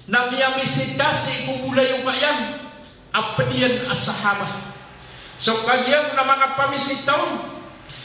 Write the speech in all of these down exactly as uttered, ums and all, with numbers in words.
na miyamisita sii ko bolayoka iyan a ped iyan a sahaba. So kagiya ko na makapamisita on,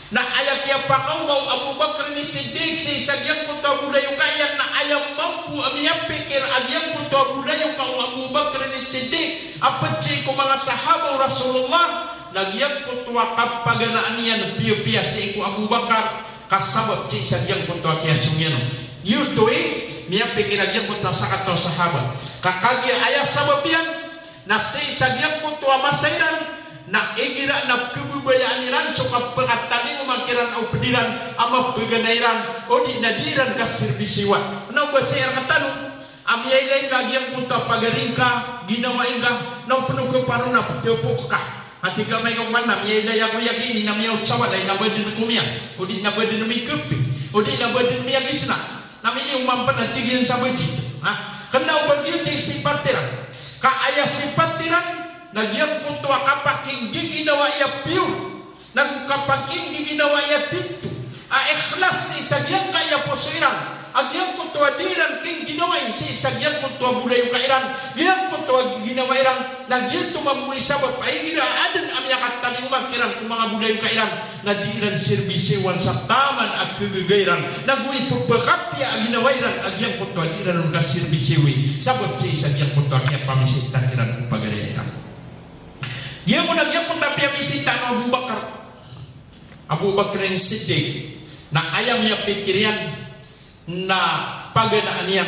na aya kiyapakaoma o Abu Bakr Siddiq sii sa giyangkoto a bolayoka iyan, na aya mambo a miyapikir a giyangkoto a bolayoka o Abu Bakr Siddiq a ped sii ko manga sahaba o Rasulullah, na giyangkoto a kapaganaan iyan piyapiya sii ko Abu Bakar, ka sabap sii sa giyangkoto a kiyasong iyan on. Giyoto i miyapikir a giyangkoto a sakataw a sahaba. Ka kagiya aya sabap iyan, na sii sa giyangkoto a masa iran, na igira na kebebayaan iran so kapakatalingoma kiran o ped iran a mapagana iran, o di na di iran kasirbisiwan. Na o ba sii rkatano a miyailay ngka a giyangkoto a pagari ngka, ginawai ngka, na o pen o keparo na petepok ka. A tig ka, amay ka kowan na miyailay ako aya kini na miyaotsawa, na ina baden ko miya, o di na baden mikepi, o di na baden miyagisna. Na mini oman pen a tig iyan sa bajit. Ha? Kena o ba giyoto i sipat iran. Ka aya sipat iran, na giyangkoto a kapakinggiginawa iyan piyo. Nago kapakinggiginawa iyan tinto a ikhlas sii sa giyangkaya poso iran, a giyangkoto a di iran kingginawai sii sa giyangkoto a bolayoka iran, giyangkoto a ginawa iran, na giyoto mambo i sabap a igira aden a miyakatalingoma kiran ko manga bolayoka iran, na di iran sirbisiwan sa taman a kegaga iran, nago ipepakapiya a ginawa iran a giyangkoto a di iran on kasirbisiwi, sabap sii sa giyangkoto a kiyapamisita kiran ko pagari iran. Giya ko na giyangkoto a piyamisita o Abu Bakar. Abu Bakr Siddiq, na aya miyapikir iyan na paganaan iyan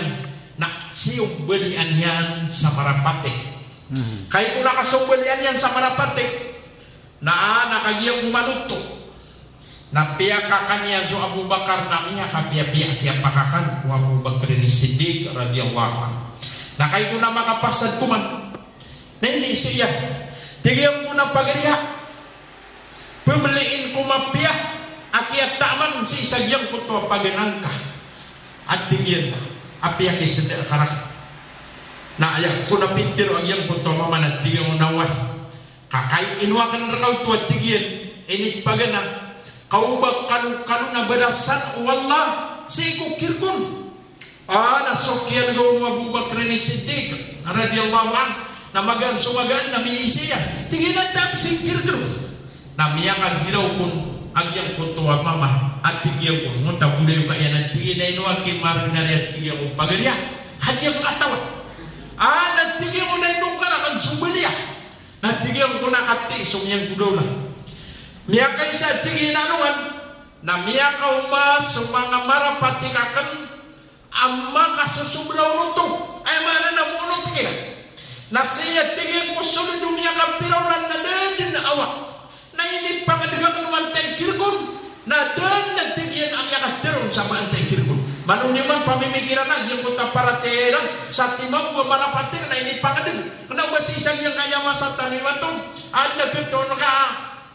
na siyombalian iyan sa marapatik. Hmm. Kagiya ko na kasombalian iyan sa marapatik, na, na kagiya ko manoto. Na piyakakan iyan so Abu Bakar, na miyakapiyapiya a kiyapakakan o Abu Bakr Siddiq radhiyallahu anhu. Na kagiya ko na makapasad koman, na inizaan iyan. Tig iyan ko na pagari a, pemeliin ko mapiya a kiyataman sii sa giyangkoto a pagana ngka. A tig iyan a piyakiseda ka raken. Na aya ko na pitero a giyangkoto a mama na tig iyan ko na, wai. Ka kagiya ino aken reka oto a tig iyan, inipagana, ka o ba kalokalo na balasan o Allah sii ko kirkon. A, na so kiyanega on o Abu Bakr Siddiq radhiyallahu anhu, na magaan so magaan na minizaan iyan. Tig iyan a, taman sii ko kirkon. Na miyakagiraw kon a giyangkoto a mama a tig iyan ko, ngota bolayoka iyan a tig iyan a ino aki maro na riya tig iyan ko pagari a. Ka di ako katawan. A, na tig iyan ko na ino ka raken sombaliya. Na tig iyan ko na kati so miyangkodaw la. Miyakaisa a tig iyan a alongan, na miyakaoma so manga marapatik aken a makasosobra onoto. Aya maana na moonot kiran. Na sii a tig iyan ko soled o miyakapira olan na da den a awak. Na inipangedeg aken o antai kirkon. Na da den a tig iyan a miyakatero on sa ba antai kirkon. Mano niyo man pamimikiran a giyangkoto a paratiyaya iran sa timan ko marapatik na inipangedeg. Kena o ba sii sa giyangkaya masa tano imanto. Aden a ketoon ka a,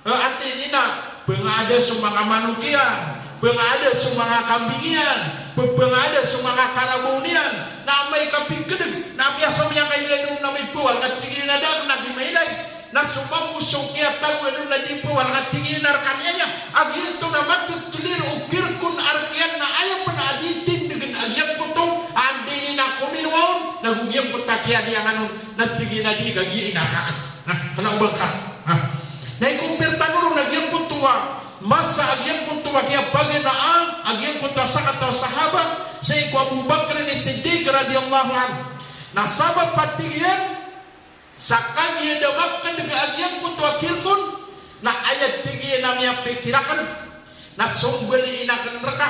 eh, antai ini na pengaada so manga manok iyan, pengaada so manga kambing iyan, pe-, pengaada so manga karabaw niyan. Na amay ka pikedeg, na miyaso miyakailay ron na mipawal ka tig iyan a da aken aki mailay. Na so mambo so kiyatagoan on na di pawal ka tig iyan a rekaniyan. A giyoto na matitlir o kirkon a rek iyan na aya pen a di tindegen a giyangkoto a anda ini na kominowa on, nago giyangkoto a kiyaliyangan on, na tig iyan a di ka giya inarkaan. Na, kena o ba ngka. Na, na ikompir tano ron a giyangkoto a masa a giyangkoto a kiyapaganaan a giyangkoto a sakataw a sahaba, sii ko Abu Bakr Siddiq radhiyallahu anhu. Na sabap a tig iyan, sa kagiya da makedeg a giyangkoto a kirkon, na aya tig iyan a miyapikir aken, na sombaliin aken reka,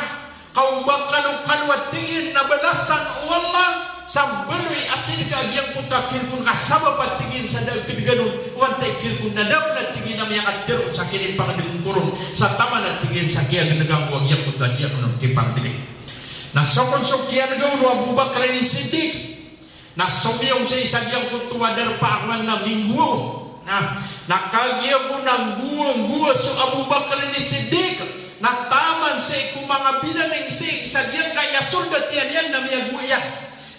ka o ba kalokalo a tig iyan na balasan o Allah sa mbaloy a sidka a giyangkoto a kirkon ka sabap a tig iyan sa da a kedegan on o antai kirkon na da pen a tig iyan a miyakatero sa kinipangedeg ko ron sa taman a tig iyan sa kiyagenegan ko a giyangkoto a di aken on kipangedeg. Na so kon so kiyanegan o Abu Bakr Siddiq, na somiyong sii sa giyangkoto a darpa a kowan na minggowa. Na, na kagiya ko na nggowa-nggowa so Abu Bakr Siddiq, na taman sii ko manga binaning sii sa giyangkaya soldat iyan, iyan na miyagowa iyan.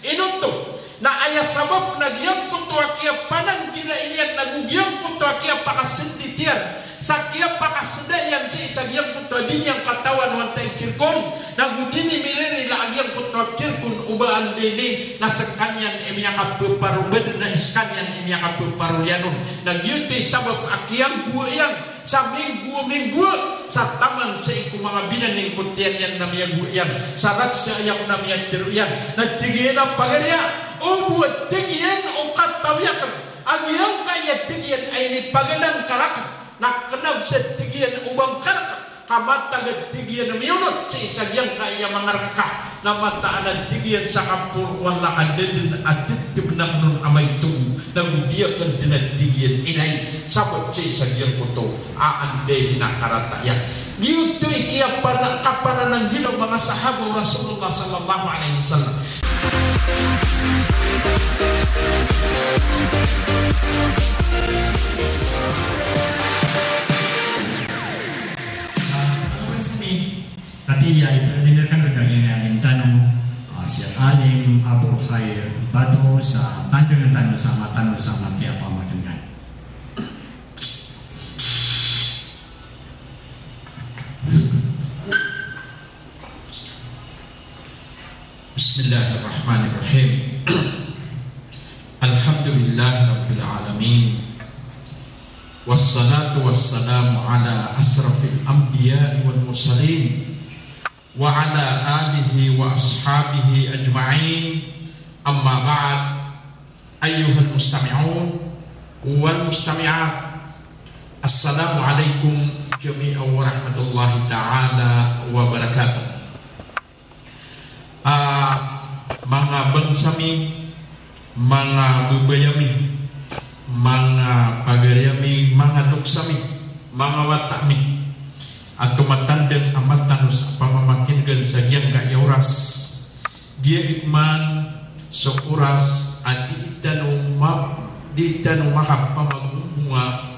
Ino oto, Na aya sabap na giyangkoto a kiyapananggila iyan nago giyangkoto a kiyapakasndit iyan sa kiyapakasda iyan sii sa giyangkoto a di niyan katawan o antaa i kirk on, nago di niyan miririla a giyangkoto a kirk on o ba anda ini, na skaniyan i miyakapparobad na skaniyan i miyakapparoliyan on. Na giyoto i sabap a kiyanggowa iyan sa minggowa-minggowa sa taman sii ko manga binaningkotiyan iyan na miyagowa iyan, sa ragsa iyan na miyatharo iyan. Na tig iyan a pagari, o bo, tig iyan, o katawi akn a giyangkaya, tig iyan, a inipaganang ka rakn na kna o sa, tig iyan, o ba ngka rakn ka matag a, tig iyan, a miyonot sii sa giyangkaya manga rk ka, na mataan a, tig iyan, sa kaporo o Allah ka da dn a ttbn akn on a maito, nago di akn dn a, tig iyan, ilay sabap sii sa giyangkoto a anda i pinakarata iyan. Giyoto i kiyapana-, kapanananggila o manga sahaba o Rasulullah sallallahu alaihi wasallam. Ati iya, ipagdingil kano rkami a alim tano, ah, si Alim Abu Khair Bato sa tandangan tano sa mata tano sa mapiya a pamakin'gan. Bismillahirrahmanirrahim. Alhamdulillahi rabbil alamin. Wassalatu wassalamu ala asrafil anbiya'i wal mursalin, wa ala alihi wa ashabihi ajma'in. Amma ba'd. Ayyuhal mustami'un wal mustami'at. Assalamu alaikum jami'an wa rahmatullahi ta'ala wa barakatuh. Ah, manga bangsa mi, manga babay ami, manga pagari ami, manga loks ami, manga wata ami, a tomatandang a matanos a pamamakin'gan sa giyangkaya oras. Giya ikman so oras a di tano ma-, di tano makapamagobonga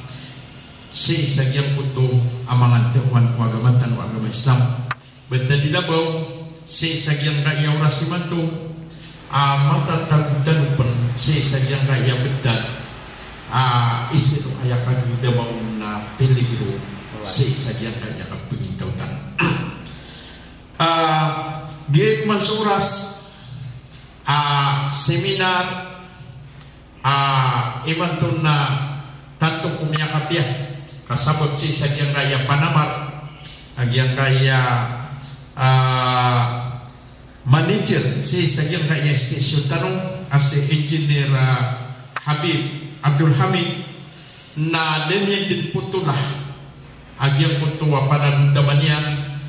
sii sa giyangkoto a manga da'wan o agama tano a agama Islam. Btad i labaw sii sa giyangkaya oras imanto a matatago tano pn sii sa giyangkaya btad a isino aya kagidama on na peligro sii sa giyangkaya kapagintaw tano. Ah, giya ikman so oras a seminar a imanto na tanto ko miyakapiya ka sabap sii sa giyangkaya panamar a giyangkaya, ah, manager sii sa giyangkaya station tano a si Engineer, ah, Habib Abdul Hamid, na da niyan dn potola a giyangkoto a panagontaman iyan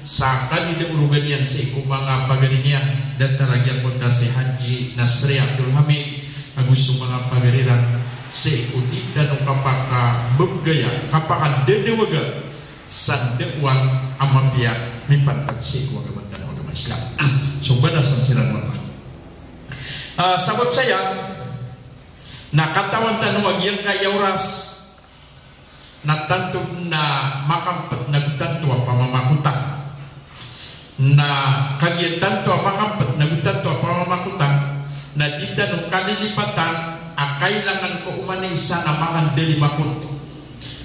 sa kanidaorogan iyan sii ko manga pagari niyan, datar a giyangkoto a si Haji Nasri Abdul Hamid ago so manga pagari ran, sii ko di tano kapakababgaya, kapakadadawaga sa da'wan a mapiya mipantag sii ko agama tano a agama Islam. So balasan siran mapa. Ah, sabap saya na katawan tano a giyangkaya oras na tanto na makampet nago tanto a pamamakota. Na kagiya tanto a makampet nago tanto a pamamakota na di tano kalilipatan a kailangan ko oman i isa na makandalimakot.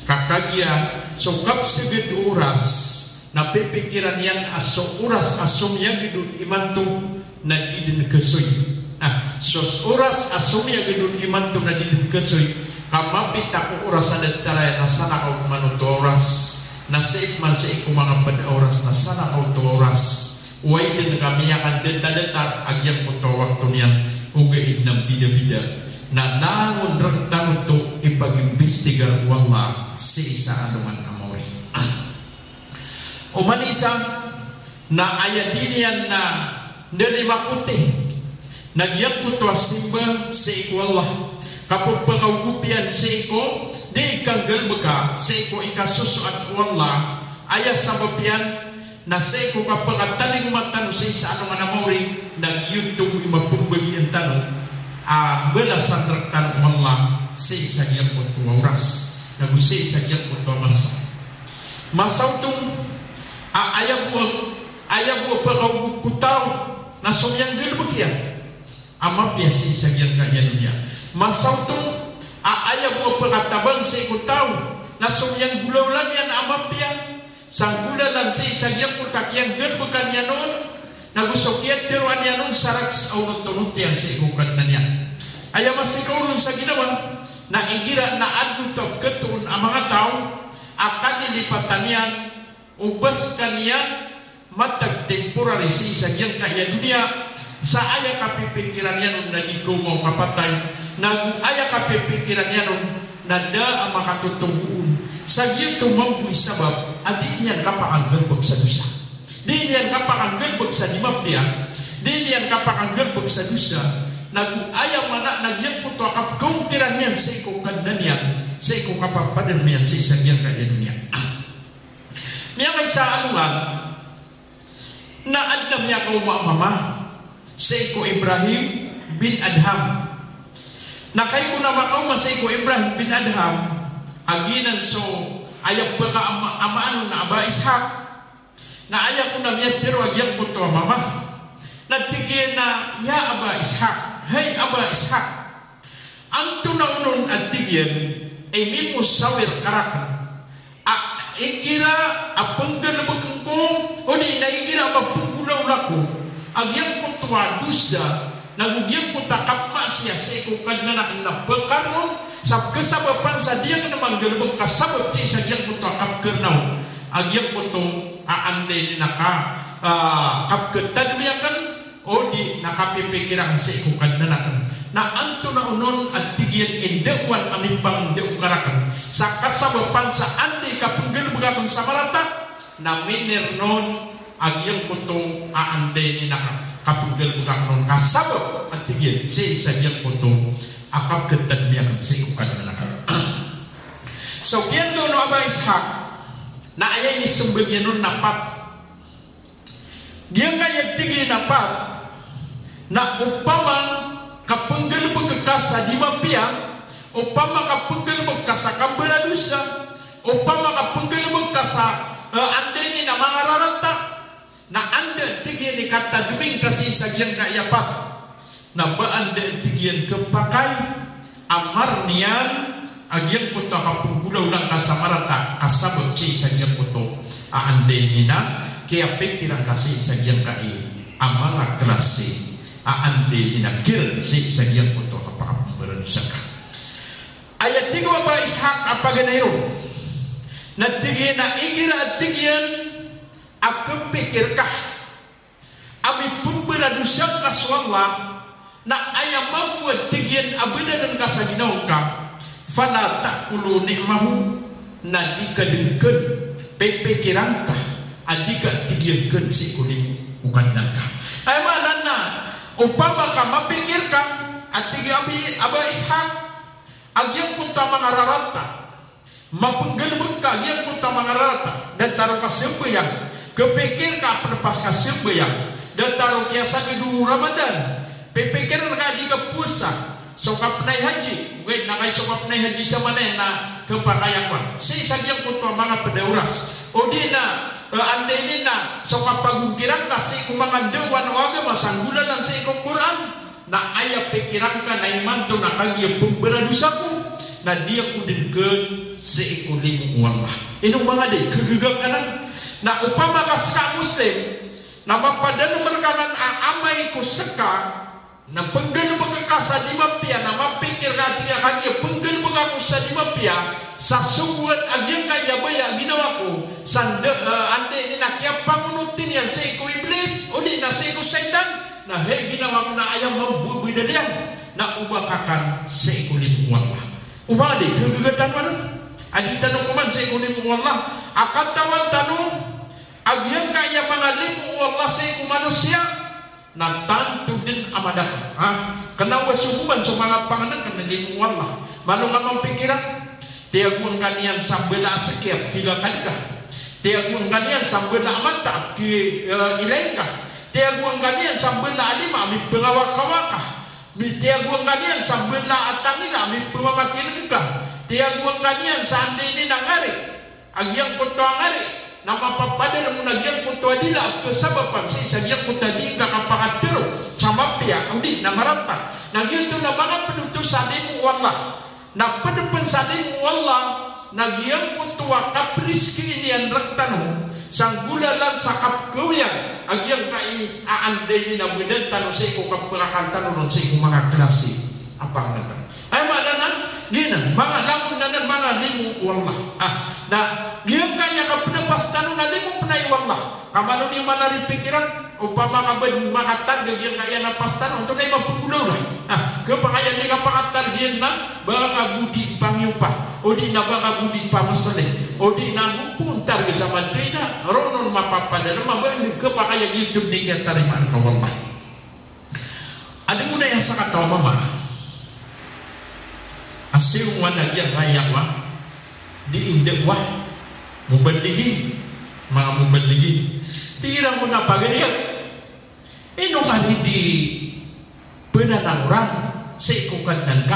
Ka kagiya so kapsagad o oras na pipikiran iyan a so oras a somiyagad on imanto na di dn kasoy. Ah, so oras a somiyagad on imanto na di dn kasoy, ka mapita ko oras a datar aya na salakaw man oto a oras, na sii man sii ko manga pd a oras na salakaw oto a oras. Oway dn ka miyakadata-data a giyangkoto a wakto niyan, ogaid na mbidabida. Na langon rktano oto ipagimbistigar o Allah sii sa alongan a maori. Oman i isa na aya di niyan na ndalimakoti na giyangkoto a simba sii ko Allah, kapphakaogop iyan sii ko di kanggalbka sii ko ikasosoat o Allah. Aya sabap iyan na sii ko kapakatalingoma tano sii sa alongan a maori, na giyoto i mapmbagian tano a balasan rktano o Allah sii sa giyangkoto a oras, nago sii sa giyangkoto a masa. Masa oto a aya bo, aya bo a pakaogop ko taw na somiyanggalbk iyan. a mapiya sii sa giyangkaya doniya. Masa oto a aya bo a pekatabang sii ko taw na so miyanggolawla niyan a mapiya, sa nggolalan sii sa giyangkoto a kiyanggalebeka niyan on, nago so kiyateroa niyan on sa rakhs a onot-onot iyan sii ko Kadnan iyan. Aya masikaoron sa ginawa na igira na adn oto a pekatoon a manga taw a kalilipatan iyan o ba sekaniyan matag temporary sii sa giyangkaya doniya, sa aya kapipikiran iyan on na di kaoma o kapatay, nago aya kapipikiran iyan on na da a makatotogo on. Sa giyangkoto mambo i sabap a di niyan kapakanggalebek sa dosa. Di niyan kapakanggalebek sa di mapiya. Di niyan kapakanggalebek sa dosa. Nago aya maana na giyangkoto a kapekaongkiran iyan sii ko Kadnan iyan, sii ko kapapadalem iyan sii sa giyangkaya doniya. Miyakaisa a alongan na adn a miyakaoma a mama sii ko Ibrahim bin Adham. Na kagiya kon a makaoma sii ko Ibrahim bin Adham a giyanan so aya pekaama-, amaan on na Aba Ishaq. Na aya kon a miyatero a giyangkoto a mama na tig iyan a, "Ya Aba Ishaq, hay Aba Ishaq." Antonaa onon a tig iyan i mimosawir ka raken a igira a penggalebeken ko, odi na igira a mapenggolawla ko a giyangkoto a dosa, nago giyangkoto a kapemasiya sii ko Kadnan aken na pekar on, sa kesabapan sa di aken manggalebek ka sabap sii sa giyangkoto a kapekarna on a giyangkoto a anda ini na ka, ah, kapekatadmi aken, odi na kapipikir aken sii ko Kadnan aken. Na antonaa onon a tig iyan i ndaowan a mipangndao ka raken sa kasabapan sa anda i kapenggalebek aken sa marata, na minirenon a giyangkoto a anda ini na ka-, kapenggalebek aken on ka sabap a tig iyan sii sa giyangkoto a kapekatadmi aken sii ko Kadnan aken. So, kiyandoon o Aba Ishaq na aya inisembag iyan on na pat. Giyangkaya tig iyan a pat, na opama ka penggalebek ka sa di mapiya, opama ka penggalebek ka sa kambaradosa, opama ka penggalebek ka sa, eh, anda ini na manga rarata, na anda tig iyan i katadmi ngka sii sa giyangkaya pat. Na ba anda tig iyan kepakay a marn iyan a giyangkoto a kapenggolawla ngka sa marata ka sabap sii sa giyangkoto a anda ini na kiyapikiran ka sii sa giyangkai a manga klasi a anda ini na kiran sii sa giyangkoto a kapakapembaradosa ka. Aya tig o Aba Ishaq a paganay ron na tig iyan a igira a tig iyan a kepikir ka a mipembaradosa ka so Allah, na aya mambo a tig iyan a badalan ka sa ginawa ngka, fala ta'kulu ni'mahu, na di ka den ken pipikiran ka a di ka tig iyan ken sii ko limo o Kadnan ka. Aya maana na opama ka mapikir ka a tig iyan a Abi, Aba Ishaq, a giyangkoto a manga rarata, mapenggalebek ka a giyangkoto a manga rarata, datar o kasambayang, kepikir ka a pelepas kasambayang, datar o kiyasagad o Ramadan, pipikiran ka a di kapowasa, so kapenay haji, ogaid na kay so kapenay haji sa manay na kepakay a kowan sii sa giyangkoto a manga ped a oras, odi na, eh, anda ini na so kapagongkiran ka sii ko manga ndaowan o agama sa nggolalan sii ko Qur'an, na aya pikiran ka na imanto na kagiya pembaradosa ko, na di ako den ken sii ko limo o Allah. Ino manga di, kegegak ka nan. Na opama ka seka a Muslim, na mapadalem reka nan a amay ko seka, na penggalebek ka sa di mapiya, na mapikir ka a tig iyan a kagiya penggalebek ako sa di mapiya, sa sogoan a giyangkaya baya a ginawa ko, sa nda, eh, anda ini na kiyapangonoti niyan sii ko Iblis, odi na sii ko shaytan, na hay ginawa ko na aya mambo a badal iyan na oba ka ken sii ko limo o Allah. Oba di, kegegatan tano anan a di tano koman sii ko limo o Allah. A katawan tano a giyangkaya manga limo o Allah sii ko manosiya na tanto den a madakel. Ha? Kena o ba so koman so manga pangenengken a limo o Allah. Malo nga mampikiran. Tiyagoan ka niyan sa mbala a seki a pkilakad ka. Tiyagoan ka niyan sa mbala a mata a ki, eh, ilay ka. Tiyagoan ka niyan sa mbala a lima a mipengawakawa ka. Tiyagoan ka niyan sa mbala a tangila a mipemamakineg ka. Tiyagoan ka niyan sa anda ini na ngari a giyangkoto a ngari na mapapadalem on a giyangkoto a dila a kesabapan sii sa giyangkoto a di ngka kapakatero sa mapiya, odi na marata. Na giyoto na manga pd oto sa limo o Allah. Na pd pn sa limo o Allah na giyangkoto a kapriskian iyan rktano sa nggolalan sa kapkawiyan a giyangkai a anday niyan a bdan tano sii ko kapakakan tano ron sii ko manga klasi a pangnngkn. Aya maana nan, giyanan, manga langon anan, manga limo o Allah. Ah, na giyangkaya kapnapas tano na limo pn aya o Allah. Ka malo niyo manari pikiran, opama ka ba di makatarg a giyangkaya napas tano, antonaa i mapnggolawla? Ah, khapakay a di kapakatarg iyan na ba ka bo di pangiyopa, odi na ba ka bo di pamsli, odi na go pn targ sa madri na roo on mapapadalm a ba di khapakay a giyoto di kiyatarimaa rka o Allah. Adn pn aya sakataw a mama a siyowan a giyangkaya wa di indawah, muballighin, manga muballighin. Tig iran ko na pagari a, ino ka di di pnanaoran sii ko Kadnan ka?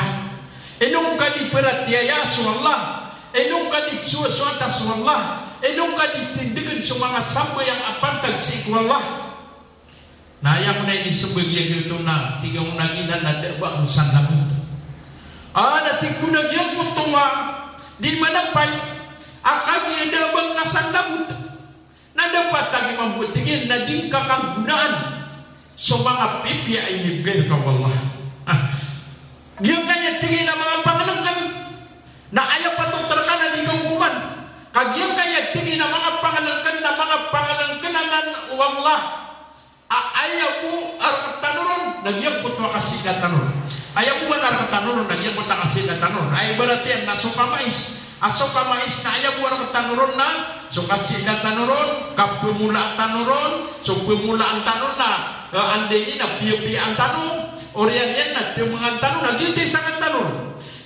Ino ka di paratiyaya so Allah? Ino ka di psowasowataa so Allah? Ino ka di tindgn so manga sambayang a pantag sii ko Allah? Na aya ko na inismbag iyan giyoto na tig iyan ko na giyanan na da a ba akn sandabot. Ah, na tig ko na giyangkoto a di manapay a kagiya da a ba ngka sandabot, na dapat a giya mambo, tig iyan, na di ngka kanggonaan so manga pipiya a inibgay rka o Allah. Ah. Giyangkaya, tig iyan, a manga pangnngkn na aya patot rka na di ka okoman. Ka giyangkaya, tig iyan, a manga pangnngkn na manga pangnngkn anan o Allah a aya bo a rktano ron na giyangkoto a kasida tano ron. Aya bo a rktano ron na giyangkoto a kasida tano ron. Aya ibarat iyan na so kamais. A so kamais na aya bo a rktano ron na so kasida tano ron, kapmolaan tano ron, so pmolaan tano na, eh, anday niyan na piyapiyaan tano, oriyan iyan na tmngan tano, na giyoto i sangan tano ron.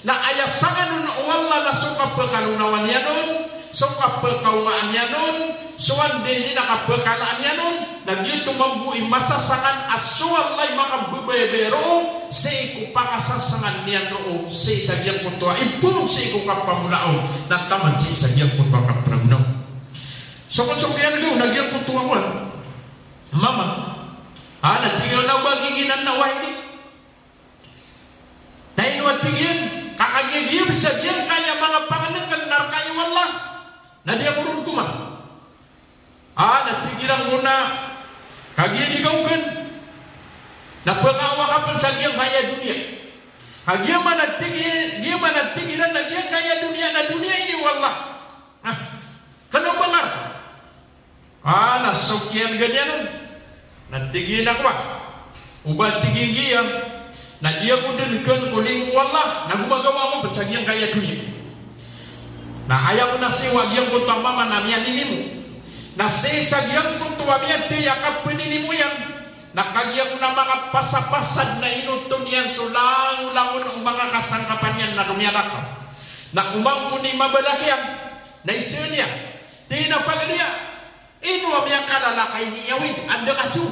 Na aya sangan on o Allah na so kapkalonawan iyan on, so kapkaongaan iyan on, so anday niyan a kapkalaan iyan on, na giyoto mambo i masasangan a so Allah i makambbayabaya roo sii ko pakasasangan iyan roo sii sa giyangkoto a ipoon sii ko kapamolaa on, na taman sii sa giyangkoto a kapragonaw. So kon so kiyan'ga on na giyangkoto a kowan, mama, ah, na tig iyan na o ba giyanan na wahid. Na ino a tig iyan, ka kagiya giya bs a giyangkaya manga pangnngkn na rka i o Allah, na di ako ron koman. Ah, na tig iran ko na kagiya di ka okn na pkaawa ka pn sa giyangkaya doniya. Ka giya man a tig i-, giya man a tig iran na giyangkaya doniya na doniya ini o Allah. Ah, kna o ba nga rka? Ah, na so kiyan'ga niyan on na tig iyan a kowan, o ba, tig iyan, giya na di ako dn kn ko limo o Allah na gomagawa ako pn sa giyangkaya doniya. Na aya ko na siyowa giyangkoto a mama na miyanilimo. Na sii sa giyangkoto a miyathay a kapninimo iyan, na kagiya ko na manga pasapasad na inoto niyan so langolangon o manga kasangkapan iyan na romiyalakaw. Na oman ko ni mabalak iyan na isa niyan, tig iyan a pagari a, ino a miyakalala ka ini iyawid, anda ka so?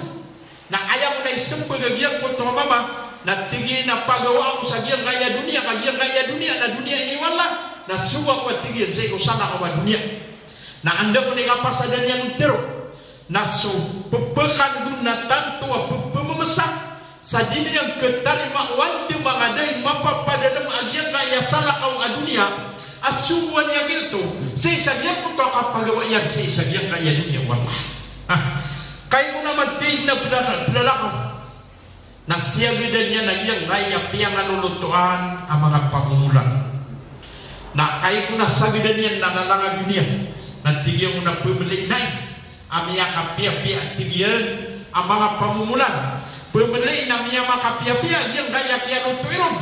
Na aya ko na ismbag a giyangkoto a mama na tig iyan a pagawaa ko sa giyangkaya doniya, ka giyangkaya doniya na doniya ini o Allah, na so ako a tig iyan sii ko salakaw a doniya. Na anda ko ni kapasadan iyan on tero na so pphakan on na tanto a pphamamsa sa di niyan khatarima o anda manga da i mapapadalm a giyangkaya salakaw a doniya a sogoan iyan giyoto sii sa giyangkoto a kapagawa iyan sii sa giyangkaya doniya o Allah. Ah, kagiya ko na mathay na plalakaw, plalakaw. Na siyagadan iyan a giyangkaya piyangalolotoan a manga pamomolan. Na kagiya ko na sagadan iyan na lalangagon iyan, na tig iyan ko na pmlai na i a miyakapiyapiya, tig iyan, a manga pamomolan. Pmlai na miyamakapiyapiyai giyangkaya kiyalotoy ron.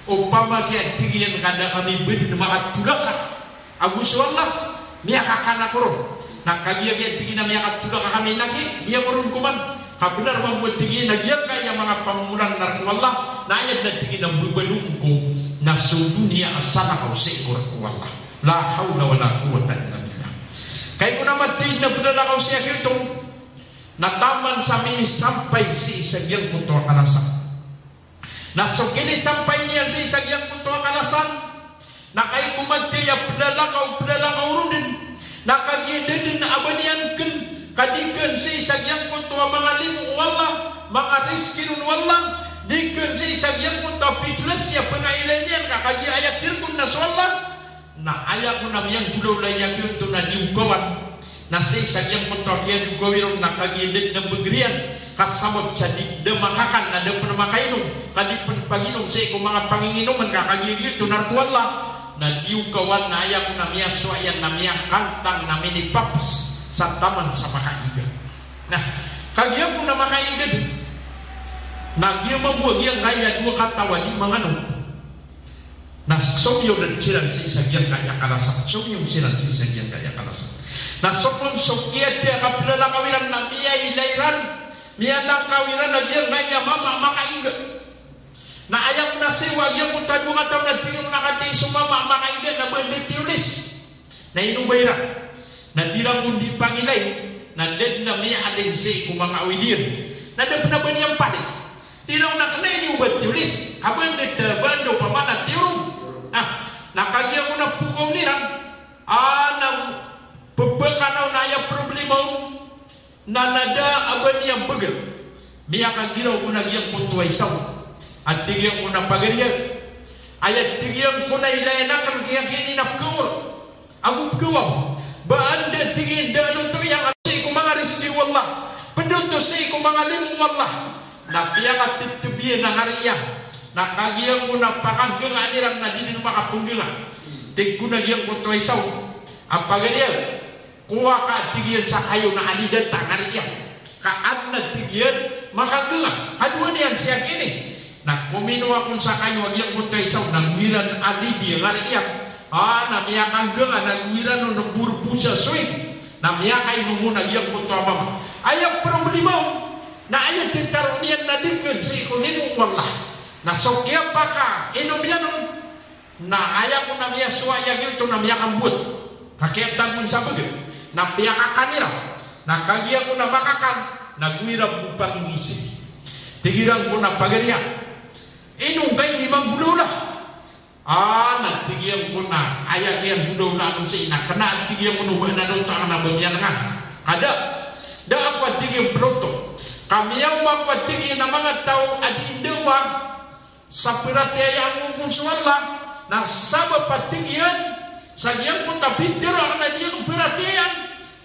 Opama kiya, tig iyan, ka da kami bdn makatolak ago so Allah, miyakakan ako ron. Na kagiya kiya, tig iyan, a miyakatolak kami na ki, di ako ron koman. Ka bnar mambo, tig iyan, a giyangkaya manga pamomolan na rk o Allah, na aya dn, tig iyan, a mbabalon ko na so doniya a salakaw sii ko rk o Allah. La hawla wala quwwata illa billah. Kagiya ko na mathay na plalakaw sii a giyoto, na taman sa minisampay sii sa giyangkoto a kalasan. Na so kinisampay niyan sii sa giyangkoto a kalasan, na kagiya ko mathay a plalakaw, plalakaw ron dn, na kagiya da dn a ba niyan kn, ka di kn sii sa giyangkoto a manga limo o Allah, manga rizki ron o Allah, di kn sii sa giyangkoto a pitolas iyan a pngailay niyan ka kagiya aya tirk on na so Allah. Na aya kon a miyanggolawla iyan giyoto na di o kawan. Na sii sa giyangkoto a kiyadogawi ron na kagiya da dn a bgr iyan, ka sabap sa di da makakan na da pn makainom, ka di pn paginom sii ko manga panginginoman ka kagiya giyoto na rk o Allah. Na di o kawan na aya kon a miyasowa iyan na miyakantang na minipaps sa taman sa makaiga. Na kagiya kon a makaiga dn, na giya mambo a giyangkaya dowa kataw a di mangano. Na somiyong dn siran sii sa giyangkaya kalasan. Somiyong siran sii sa giyangkaya kalasan. Na somiyong so kiyathiya a kaplalakaw iran na miyailay ran, miyalakaw iran a giyangkaya mama a makaiga. Na aya kon a sii a giyangkoto a dowa kataw na tig iyan a kataya so mama a makaiga na ba dn tiyolis. Na ino ba iran? Na di ran kon di pangilay, na da dn a miyaalin sii ko manga awid iyan. Na da pn a ba niyan padi. Tig iran a kna ini o ba tiyolis, a ba dn a ba dn opama na tiyorog. Ah, na kagiya kon a pokaw iran, ah, na pphakanaw na aya problema on. Na, na da a ba niyan bgr. Miyakagiraw kon a giyangkoto a isa on. A tig iyan kon a pagari akn. Aya tig iyan kon a ilayan akn kiya kini na pkhawr. Ago pkhawa. Ba anda tig iyan da a oto iyan sii ko manga rizki o Allah. Pd oto sii ko manga limo o Allah. Na piyakatitb iyan a ngari iyan. Na kagiya kon a pakanggngaan iran na di dn makapnggnga. Tig kon a giyangkoto a isa on a pagari akn. Kowa ka tig iyan sa kayo na alid a ta ngari iyan. Ka adn a tig iyan makanggnga. Kadowa niyan siya kini. Na kominowa kon sa kayo a giyangkoto a isa on na go iran alidi a ngari iyan. Ah, na miyakanggnga na go iran on borbosa soy. Na miyakainom on a giyangkoto a mama. Aya problema on. Na aya titaro niyan na di kn sii ko limo o Allah. Na so kiyapakainom iyan on. Na aya kon a miyasowa iyan giyoto na miyakambowat. Ka kiyatago on sa bgr. Na piyakakan iran. Na kagiya kon a makakan, na go iran bo pangingisi. Tig iran kon a pagari akn. Ino ngka ini manggolawla? Ah, na tig iyan kon a aya kiyanggolawla akn sii na kna a tig iyan kon o ba na oto akn a ba miyangnga. Ka da. Da ako a tig iyan ploto. Ka miyaoma ako a tig iyan a manga taw a di ndawa sa paratiyaya angkoto so Allah, na sabap a tig iyan sa giyangkoto a pitharo akn a di akn paratiyayaan,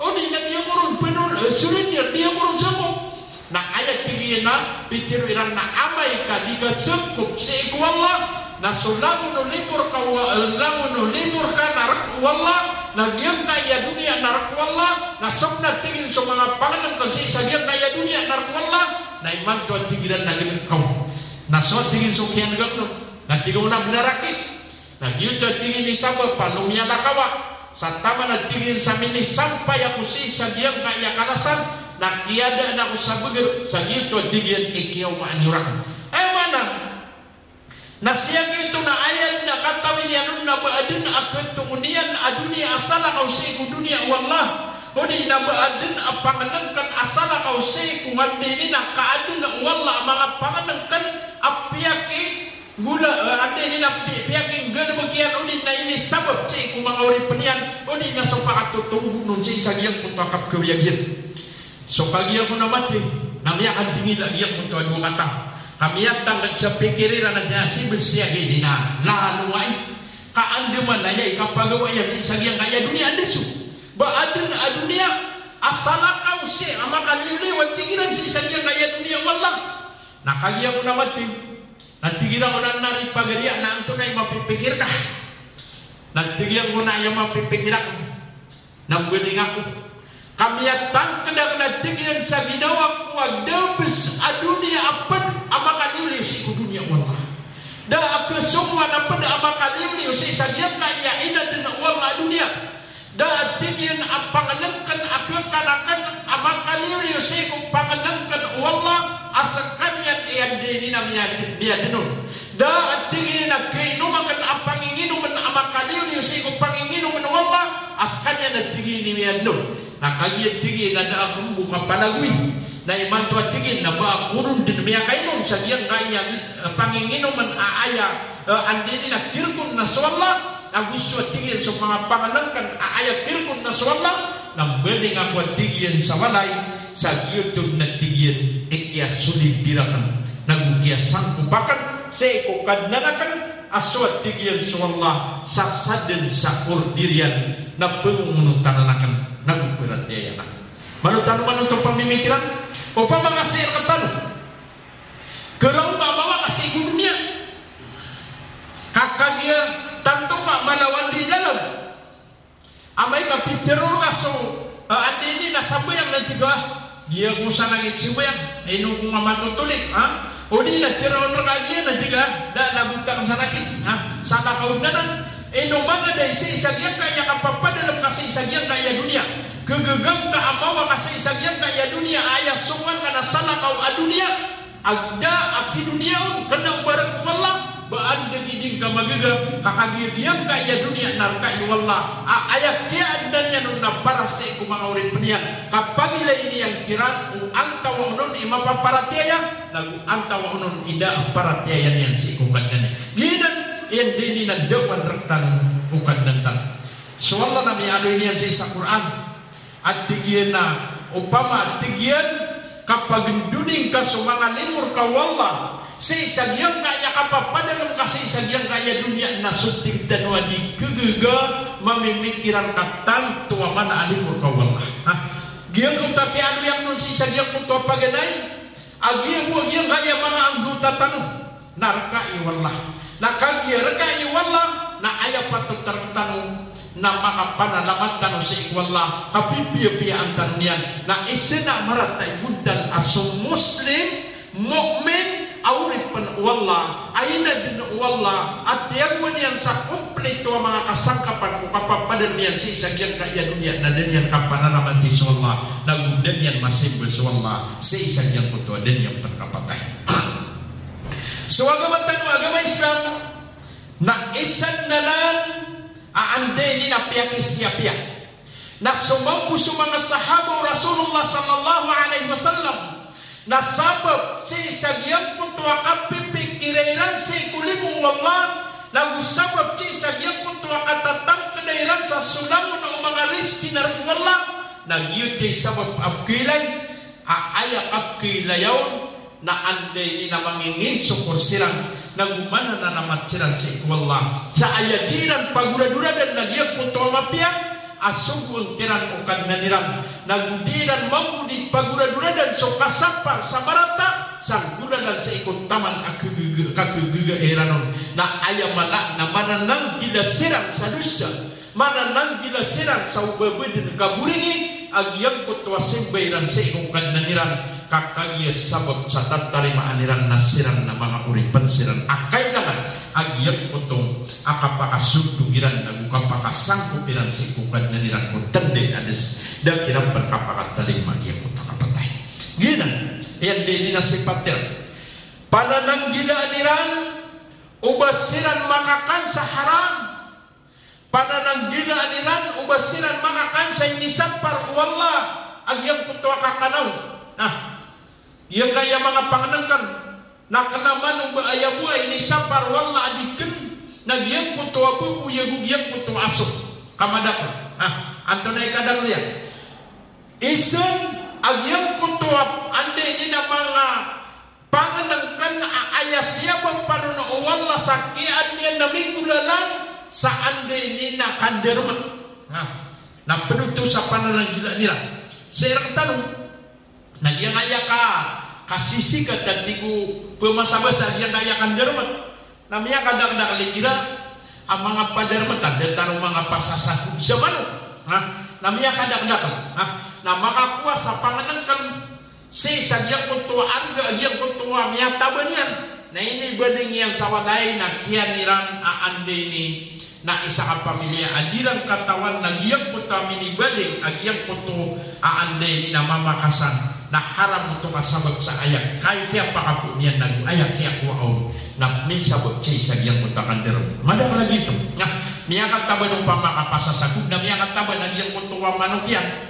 odi na di ako ron pnol, eh, surrender, di ako ron sangkop. Na aya tig iyan a pitharo iran na amay ka di ka sangkop sii ko Allah, na so langon o limo rka, eh, langon o limo rka na rk o Allah, na giyangkaya doniya na rk o Allah, na so pn a tig iyan so manga pangnngkn sii sa giyangkaya doniya na rk o Allah, na imanto a tig iran na gnk ka on. Na so tig iyan so kiyan'g akn on, na tig akn a bnar aki. Na giyoto a tig iyan i sabap a miyalakaw a sa taman a tig iyan sa minisampay ako sii sa giyangkaya kalasan, na kiyadaan ako sa bgr, sa giyoto a tig iyan i kiyaoma niyo rakn. Aya maana, na sii giyoto na aya dn a katawi niyan on na ba adn a khatongon iyan a doniya a salakaw sii ko doniya o Allah. Odi na ba adn a pangnngkn a salakaw sii ko ngandini na kaadn o Allah a manga pangnngkn a piyaki gola, eh, andini na pi-, piyakinggalbk iyan odi na inisabap sii ko manga oripn iyan, odi na so pakatotonggon on sii sa giyangkoto a kapkawiyag iyan. So kagiya kon a mati, na miyakandingila giyangkoto a dowa kataw. Ka miyatangkd sa pikir iran a giya si bs iyan ini na lalo ai. Ka andamanaya i kapagawa iyan sii sa giyangkaya doniya, anda so ba adn a doniya a salakaw sii a makaliyoliyo a tig iran sii sa giyangkaya doniya o Allah. Na kagiya kon a mati, na tig iran kon a nari pagari akn na antonaa i mapipikir ka? Na tig iyan kon a aya mapipikir akn na mbaling ako. Ka miyatangkd akn a tig iyan sa ginawa ko a da bs a doniya a pd a makaliyoliyo sii ko doniya o Allah. Da a khasongowan a pd a makaliyoliyo sii sa giyangkaya inadn o Allah a doniya. Da a tig iyan a pangnngkn a khakanakan a makaliyoliyo sii ko pangnngkn o Allah a skaniyan i andini na miyad-, miyadn on. Da a tig iyan a khainomakn a panginginomn a makaliyoliyo sii ko panginginomn o Allah a skaniyan a tig iyan i miyadn on. Na kagiya tig iyan a da akn bo kapalagoy. Na imanto a tig iyan na ba ako ron dn miyakainom sa giyangkaya, eh, panginginomn a aya, eh, andini na tirk on na so Allah. Ago so a tig iyan so manga pangnngkn a aya tirk on na so Allah, na mbaling ako a tig iyan sa walay, sa giyoto na tig iyan i kiyasolid iran aken, nago kiyasangkop aken sii ko Kadnan aken, a so a tig iyan so Allah, sa sadn sa order iyan na pangongonotan aken, nago paratiyayaan aken. Malo tano man oto pamimikiran, opama ka sii rektano, keraw ka a mawaka sii ko doniya. Ka kagiya tanto ka a malawan di lalaw. Amay ka pitharo rka so, ah, anda ini na sambayang na tig ka, giya ko sa langit sambayang, ino ko nga matotolik, ha? O di na tharo on rka giya na tig ka, da na botang sa langit, ha? Salakaw on anan. Ino manga da i sii sa giyangkaya kapapadalem ka sii sa giyangkaya doniya. Kegegam ka a mawaka sii sa giyangkaya doniya, aya songan ka na salakaw a doniya. Agda a kidoniya on, kena o ba rek o Allah, ba anda ki di ngka magaga, ka kagiya giyangkaya doniya na rek o Allah. A, aya kiyaadna niyan on na para sii ko manga oripen iyan. Ka pagilay niyan kiran o antawaa on i mapaparatiyaya, nago antawaa on i da a paratiyaya niyan sii ko Kadnan iyan. Giyanan, iyan dn i na dawan rektano o Kadnan tano. So Allah na miyaaloy niyan sii sa Qur'an. A tig iyan a, opama a tig iyan, kapagndoding ka so manga limo rka o Allah sii sa giyangkaya kapapadalem ka sii sa giyangkaya doniya na so tig tano a di kegaga mamimikiran ka tanto a mana a limo rka o Allah. Ha? Giyangkoto a kiyaaloy akn on sii sa giyangkoto a paganay. A giya bo a giyangkaya manga anggawta tano na rek o Allah. Na kagiya rek o Allah, na aya patot a rektano na makapanalamat tano sii ko Allah, kapipiyapiyaan tano niyan. Na isa na marata i bontal a so Muslim, mu'min, a oripen o Allah, a inadn o Allah, a tiyagoan iyan sa kompleto a manga kasangkapan ko kapapadalem iyan sii sa giyangkaya doniya, na da niyan kapanalamati so Allah, nago da niyan masimba so Allah sii sa giyangkoto a da niyan pn kapatay. So agama tano a agama Islam, na isa nan a anda ini na piyakisiyapiya. Na so mambo so manga sahaba o Rasulullah sallallahu alaihi wasallam, na sabap sii sa giyangkoto a kapipikira iran sii ko limo o Allah, nago sabap sii sa giyangkoto a katatangkda iran sa so langon o manga rizki na rek o Allah, na giyoto i sabap a pkhailay, a aya kapkhailaya on, na anda ini na manginginsokor siran, nago mananalamat siran sii ko Allah. Sa aya di iran pagoradoradan na giyangkoto a mapiya, a sogoan kiran o Kadnan iran, nago di iran mambo di pagoradoradan so kasapar sa marata, sa golalan sii ko taman a kagaga, kagaga iran on. Na aya mala na manananggila siran sa dosa. Manananggila siran sa o ba bo dn kaboringi a giyangkoto a simba iran sii ko Kadnan iran, ka kagiya sabap sa tatarimaan iran na siran na manga oripen siran a kailangan a giyangkoto a kapakasondog iran nago kapakasangkop iran sii ko Kadnan iran ko tanda i ades. Da kiran pn kapakatalima a giyangkoto a kapatay. Giyanan, aya dn ini na sipat iran. Panananggilaan iran o ba siran makakan sa haram. Panananggilaan iran o ba siran makakan sa inisapar o Allah a giyangkoto a kakanaw. Na giyangkaya manga pangnengken na kena man o ba aya bo a inisapar o Allah a di ken, na giyangkoto a baboy ago giyangkoto a aso. Ka madakl. Na antonaa i kadakl iyan? Isa a giyangkoto a anda ini na manga pangnengken a aya siyabapan on o Allah sa kiyaadn iyan a minggolalan sa anda ini na kandarmat. Na, na pd oto sa panananggilaan iran. Sii rektano, na giyangkaya ka, kasisikat a di ko pmasabasa giyangkaya kandarmat. Na miyakadakdakl igira a manga padarmatan, da tano manga pasasakod sa manok. Na, na miyakadakdakl. Na, na makakowa sa pangnengken sii sa giyangkoto a arga, giyangkoto a miyataban iyan. Na inibaling iyan sa walay na kiyan iran a anda ini na isa a pamilya a di iran katawan na giyangkoto a minibaling a giyangkoto a anda ini na mamakasan. Na haram oto ka sabap sa aya kay kiyapakapoon iyan nago aya kiyakowa on na misabap sii sa giyangkoto a kandarmat. Madakl lagid oto. Na miyakataban opama ka pasasakod, na miyakataban a giyangkoto a manok iyan.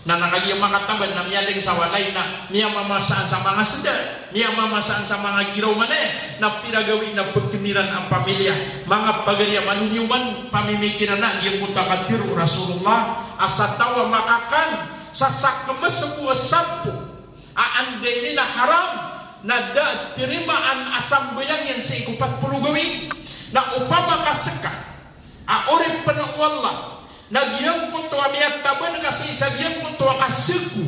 Na, na kagiya makataban na miyaling sa walay na miyamamasaan sa manga seda, miyamamasaan sa manga giraw manaya, na pira gawii na peken iran a pamilya. Manga pagari a manoniyong man, pamimikiran a giyangkoto a katharo o Rasulullah a sa taw a makakan sa sakmas bo a sampo a anda ini na haram, na da tarimaan a sambayang iyan sii ko pat polo gawii. Na opama ka seka a oripn o Allah na giyangkoto a miyataban ka sii sa giyangkoto a kaseko,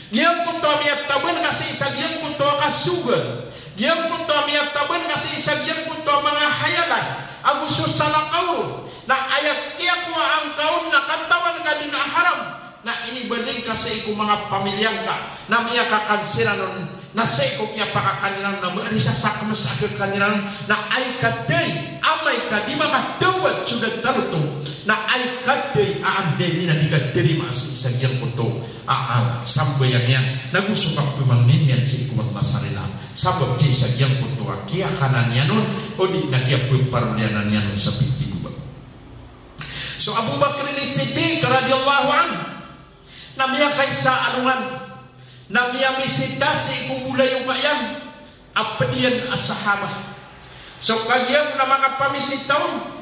giyangkoto a miyataban ka sii sa giyangkoto a kasogat, giyangkoto a miyataban ka sii sa giyangkoto a manga hayalan ago so salakaw ron, na aya kiyakowa angka on na katawan ka dn a haram, na inibaling ka sii ko manga pamilya ngka, na miyakakan siran on, na sii ko kiyapakakan iran on na ba ari sa sakmas a kakan iran on, na ay kathay, amay ka di makatawbat so datar oto, na ay kathay a anda ini na di katarima sii sa giyangkoto a, a, sambayang iyan, nago so kapamangnin iyan sii ko Allah sa rila, sabap sii sa giyangkoto a kiyakanan iyan on, odi na kiyapaparoliyanan iyan on sa pitigoba. So Abu Bakr Siddiq radhiyallahu anhu, na miyakaisa a alongan, na miyamisita sii ko bolayoka iyan a pd iyan a sahaba. So kagiya na makapamisita on,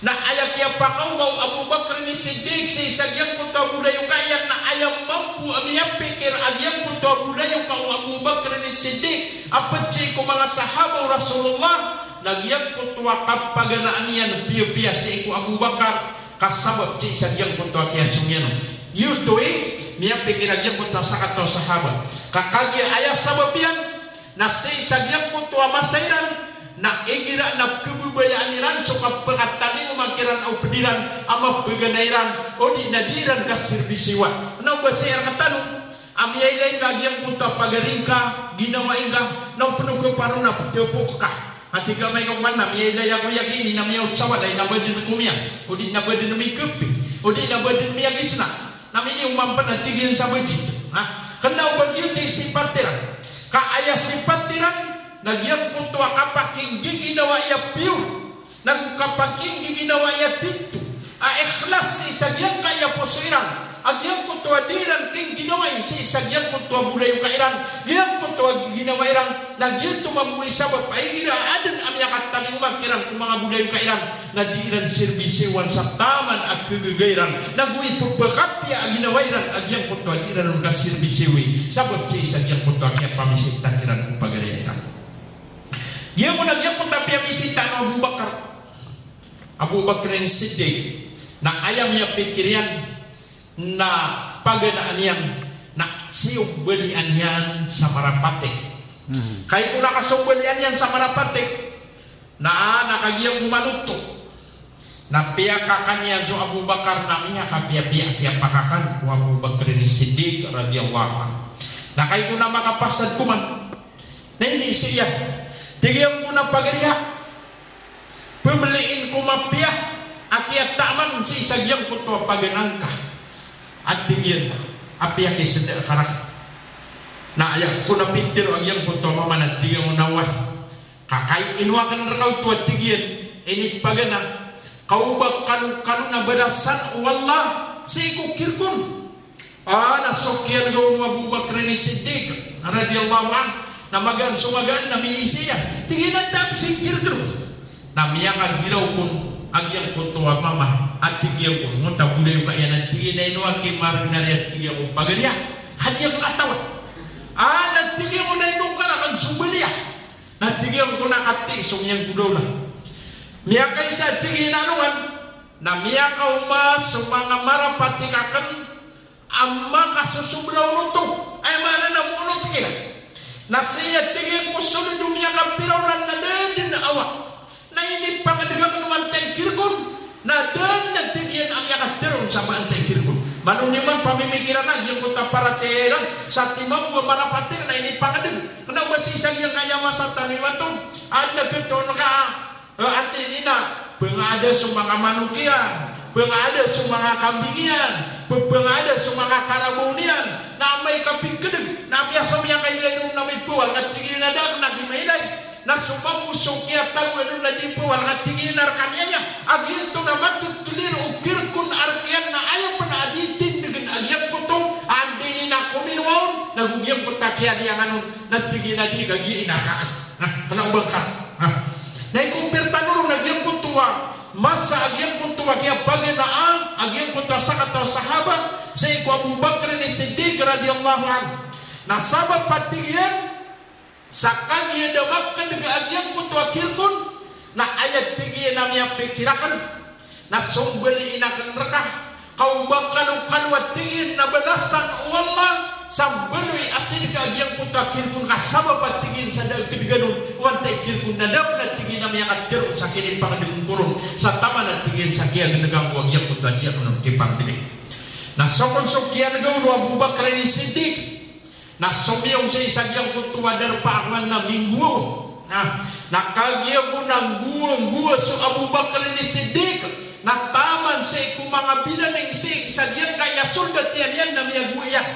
na aya kiyapakaoma o Abu Bakr Siddiq sii sa giyangkoto a bolayoka iyan, na aya mambo a miyapikir a giyangkoto a bolayoka o Abu Bakr Siddiq a pd sii ko manga sahaba o Rasulullah, na giyangkoto a kapaganaan iyan piyapiya sii ko Abu Bakar, ka sabap sii sa giyangkoto a kiyasong iyan on. Giyoto i miyapikir a giyangkoto a sakataw a sahaba. Ka kagiya aya sabap iyan na sii sa giyangkoto a masa iran na igira na pkhababayaan iran so kapakatalingoma kiran o pd iran a mapagana iran, odi na di iran kaserbisiwa. Na o ba sii rktano a miyailay ngka a giyangkoto a pagari ngka, ginawai ngka, na o pn o khaparo na ptapok ka. A tig a amay ka oman na miyailay ako aya kini na miyaotsawa, na ina ba dn komiyan, odi na ba dn mikhapi, odi na ba dn miyagisna. Na miniyoman pn a tig iyan sa badjit. Ha? Kna o ba giyoto i sipat iran. Ka aya sipat iran na giyangkoto a kapakinggiginawa iyan piyo. Nago kapakinggiginawa iyan tito a ikhlas sii sa giyangkaya poso iran a giyangkoto a di iran kingginawai sii sa giyangkoto a bolayoka iran, giyangkoto a giginawa iran, na giyoto mambo i sabap a igira a adn a miyakatalingoma kiran ko manga bolayoka iran na di iran serbisiwan sa taman a khagaga iran, nago ipphakapiya a ginawa iran a giyangkoto a di iran on kaserbisiwi sabap sii sa giyangkoto a kiyapamisita kiran ko pagari iran. Giya mo na giyangkoto a piyamisita o Abu Bakar, Abu Bakr Siddiq, na aya miyapikir iyan na paganaan iyan na siyombalian iyan sa marapatik. Hmm. Kagiya ko na kasombalian iyan sa marapatik, na, na kagiya ko manoto. Na piyakakan iyan so Abu Bakar, na miyakapiyapiya a kiyapakakan o Abu Bakr Siddiq radhiyallahu anhu. Na kagiya ko na makapasad koman, na ini sii iyan. Tig iyan ko na pagari a, pmliin ko mapiya a kiyataman sii sa giyangkoto a paganaan ka. A tig iyan a piyakisda ka rakn. Na aya ko na pitharo a giyangkoto a mama na tig iyan ko na wai. Ka kagiya ino akn rka oto a tig iyan inipagana, ka o ba kalokalo na balasan o Allah sii ko khirk on. A, na so kiyalgaw o Abu Bakr Siddiq radhiyallahu anhu, na magaan so magaan na minisa iyan. Tig iyan a tago sii khirk on. Na miyakagiraw kon a giyangkoto a mama a tig iyan kon, ngota bolayoka iyan a tig iyan a ino aki marnar iyan, tig iyan ko pagari a, ka di ako katawan. A, na tig iyan ko na ino ka rakn sombalian. Na tig iyan ko na kati so miyanggodaw na miyakaisa, tig iyan, a alongan, na miyakaoma so manga marapatik akn a makasosobra on oto. Aya maana na moonot kiran. Na sii, tig iyan, ko soled o miyakapira oran na da dn a awa. Na inipangdg akn o antaa i khirk on. Na da dn, tig iyan, a miyakatharo on sa ba antaa i khirk on. Malo niyo man pamimikiran a giyangkoto a paratiyaya iran sa timan bo a marapatik na inipangdg. Kna o ba sii sa giyangkaya masa tano imanto, adn a khatoon ka a, eh, antaa ini na pngaada so manga manok iyan, pngaada so manga kambing iyan, p-, pngaada so manga karabao niyan, na amay ka pikdg, na apiya so miyakailay ron na mipawal ka tig iyan a da akn a di mailay. Na so mambo so kiyatagoan on na di pawal ka tig iyan a rkaniyan iyan. A giyoto na matitlir o khirk on a rk iyan na aya pn a di tindgn a giyangkoto a anda ini na kominowa on, nago giyangkoto a kiyaliyangan on, na tig iyan a di kagiya ini a rk akn. Na, kna o ba ngka. Na, na i-compare tano ron a giyangkoto a masa a giyangkoto a kiyapaganaan a giyangkoto a sakataw a sahaba sii ko Abu Bakr Siddiq radhiyallahu anhu. Na sabap a tig iyan, sa kagiya da makndg a giyangkoto a kirkon, na aya tig iyan a miyapikir akn, na sombalin akn rka, ka o ba kano-kano a tig iyan na balasan o Allah sa mbaloy a sii ka giyangkoto a kirkon, ka sabap a tig iyan sa da a kndgan on o antaa i kirkon, na da pn a tig iyan a miyakatharo sa kinipangndg ko ron, sa taman a tig iyan sa kiyagndgan ko a giyangkoto a di akn on kipangndg. Na so kon so kiyan'ga on o Abu Bakr Siddiq, na somiyong sii sa giyangkoto a darpa a kowan na minggowa. Na, na kagiya bo na nggowa-nggowa so Abu Bakr Siddiq, na taman sii ko manga binaning sii sa giyangkaya soldat iyan, iyan na miyagowa iyan.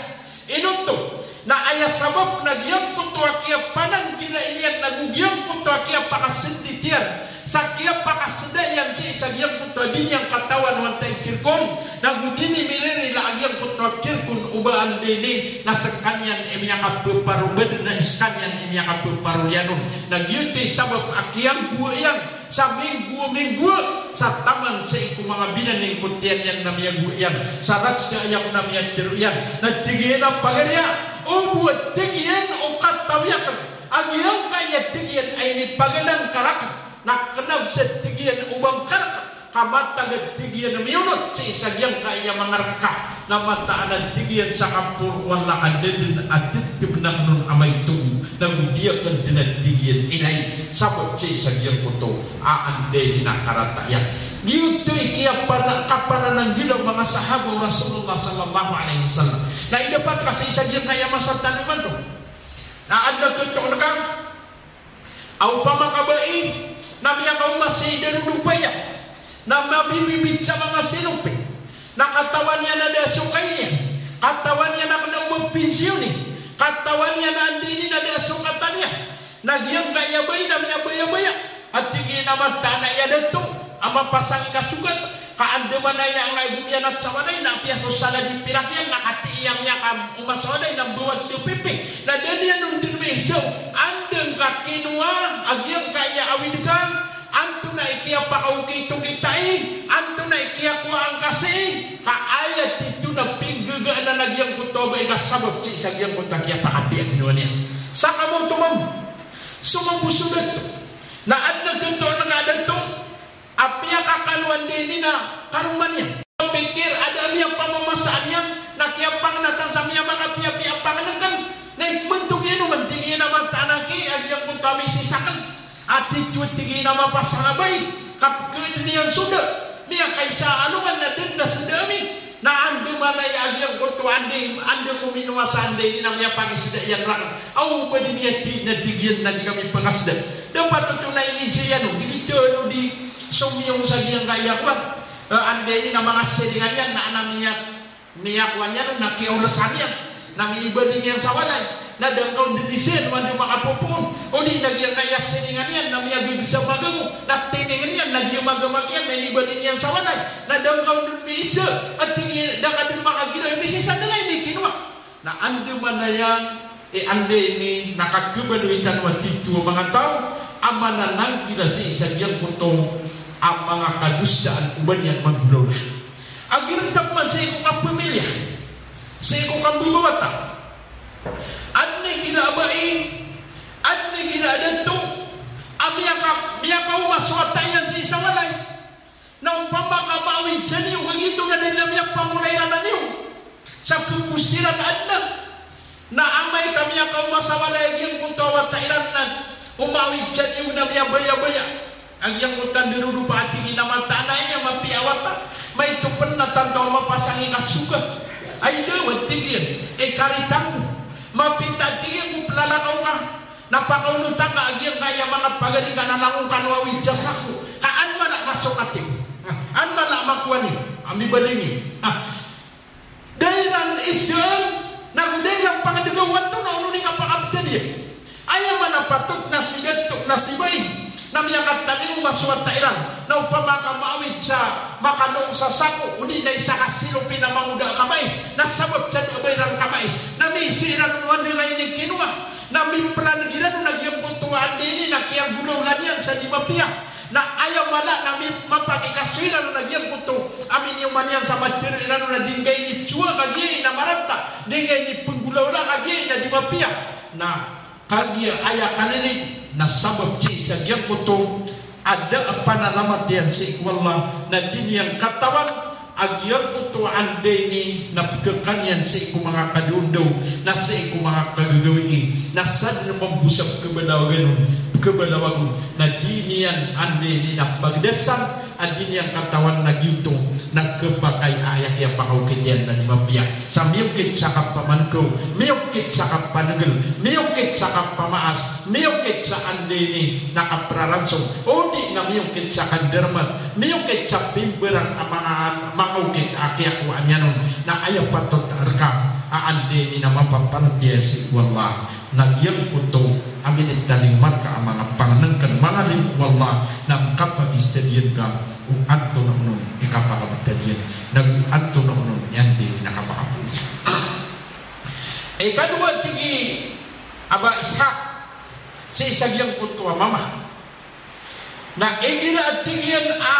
Ino oto? Na aya sabap na giyangkoto a kiyapananggila iyan, na go giyangkoto a kiyapakasndit iyan. Sa kiyapakasda iyan sii sa giyangkoto a di niyan katawan o antaa i kirkon, na go di niyan miririla a giyangkoto a kirkon o ba anda ini na skaniyan i miyakappharo badn na skaniyan i miyakappharo iyan on. Na giyoto i sabap a kiyanggowa iyan sa minggowa-minggowa, sa taman sii ko manga binaning ko tiyan iyan na miyagowa iyan, sa raksa iyan na miyatharo iyan, na tig iyan a pagari a, o bo a tig iyan o katawi akn a giyangkaya tig iyan a inipagadan ka rakn, na kna bo sa tig iyan o ba ngka rka, ka matag a tig iyan a miyonot sii sa giyangkaya manga rk ka, na mataan a tig iyan sa kaporo o Allah ka da dn a ttbn akn on a maito bo, na go di akn dn a tig iyan inay, sabap sii sa giyangkoto a anda ini na karata iyan. Giyoto i kiyapana-, kapanananggila o manga sahaba o Rasulullah sallallahu alaihi wasallam. Na idapat ka sii sa giyangkaya masa tano imanto. Na adn a katoon ka a opama ka bai na miyakaoma sii darodopa iyan, na mabibibit sa manga silopi, na katawan iyan a da a so kai niyan, katawan iyan a kna o ba pinsiyon i, katawan iyan a anda ini na da a so katan iyan, na giyangkaya bai na miyabayabaya. A tig iyan a mataan a aya dato a mapasang i kasogat, ka andamanaya iyan a aya gomiyana sa walay na apiya so salad i pirak iyan na katii iyan a miyakaoma sa walay na mbawas so pipi. Na da niyan on dn maiza o anda ngka kinowa a giyangkaya awid ka, antonaa i kiyapakaokit-okita i, antonaa i kiyakowa angka sii, ka aya tito na pinggagaan a giyangkoto a bai ka sabap sii sa giyangkoto a kiyapakapiya kinowa niyan. Sa kamoto mambo, so mambo so dato. Na adn a katoon ka a dato a piyakakalowan dn ini na karoma niyan. Pikir a da a miyapamamasaan iyan, na kiyapangnatan sa miyamakapiyapiya a pangnngkn. Na ipmntog iyan oman, tig iyan a mataan a ki, a giyangkoto a misisakn. A tito, tig iyan a mapasang a bai, kapkhaadn iyan so da. Miyakaisa a alongan na da dn a sda ami. Na andamanaya a giyangkoto a anda, anda ko minowa sa anda ini na miyapangisda iyan rakn. Aw, ba di niyan tig, na tig iyan na di kami pangkasda. Da patot o na iniza iyan o, di ito ano di somiyong sa giyangkaya kowan. Eh, anda ini na manga siringan iyan na, na miya, miyakowan iyan o na kiyaorasan iyan. Na minibanding iyan sa walay. Na da ngka on dn izaan o anda makapopoon. O di na giyangkaya siringan iyan na miyagagsa magago. Na tiningn iyan na giya magamak iyan na inibanding iyan sa walay. Na da ngka on dn miiza. A tig iyan, da ka dn makagiraw i misisandala ini kinowa. Na andamanaya i anda ini na kakhabaloy tano a tito a manga taw a manananggila sii sa giyangkoto a manga kadosaan o ba niyan manggolawla. A giyoto man sii ko kapamilya, sii ko kambabawata. Adn i gira a bai, adn i gira a dato a miyaka-, miyakaoma so wata iran sii sa walay. Na opama ka maawid sa niyo, kagiya oto na da dn a miyapamolay iran a niyo sa khabos iran a adn. Na amay ka miyakaoma sa walay a giyangkoto a wata iran na o maawid sa niyo na miyabayabaya a giyangkoto a darodopa a tig iyan a mataan a aya mapiya a wata. Maito pn na tanto a mapasang i kasogat. Ay da, a tig iyan, i karitang ko. Mapita, tig iyan, ko plalakaw ka. Na pakaonot angka a giyangkaya manga pagari ka na langon kano awid sa sako. Ka an mala masokat i. Ah, an mala makowa ni. Ami balingi. Ah. Da iran izaan, nago da iran pangndgaw antonaa on i kapakaptad iyan. Aya maana patot na si dato, na si bai. Na miyakataniyo masokat iran. Na opama ka maawid sa makano sa sako, odi na isa ka silopi na mangoda a kamais. Na sabap sa da a ba iran kamais. Na miiza iran on o anda ini kinowa. Na mipran iran on a giyangkoto a anda ini na kiyanggolawla niyan sa di mapiya. Na aya mala na mi-, mapakikaso iran on a giyangkoto a miniyoman iyan sa matero iran on a di ngka ini tsowa kagiya ini na marata, di ngka ini pnggo- Daw na kagiya na di mapiya. Na kagiya aya kalilid na sabap sii sa giyangkoto a da a panalamat iyan sii ko Allah, na di niyan katawan a giyangkoto a anda ini na pkhakan iyan sii ko manga kadoondaw, na sii ko manga kagagawii, na sadn mambo sa pkhabalawagan on, pkhabalawag on, na di niyan anda ini na pagdasan, a di niyan katawan na giyoto na khapakay a aya kiyapakaokit iyan na di mapiya. Sa miyokit sa kapamankaw, miyokit sa kapanegel, miyokit sa kapamaas, miyokit sa anda ini na kapraransong, odi na miyokit sa kadarmat, miyokit sa pimbarang a manga, manga okit a kiyakowaan iyan on, na aya patot a rka a anda ini na mapaparatiyaya sii ko Allah. Na giyangkoto a minitalingoma rka a manga pangnngkn, manga limo o Allah, na kapagistadiyan ka o antonaa onon i kapakaptadiyan, na go antonaa onon i anda ini na kapakapoli. Ikadowa, tig i Aba Ishaq, sii sa giyangkoto a mama, na igira a tig iyan a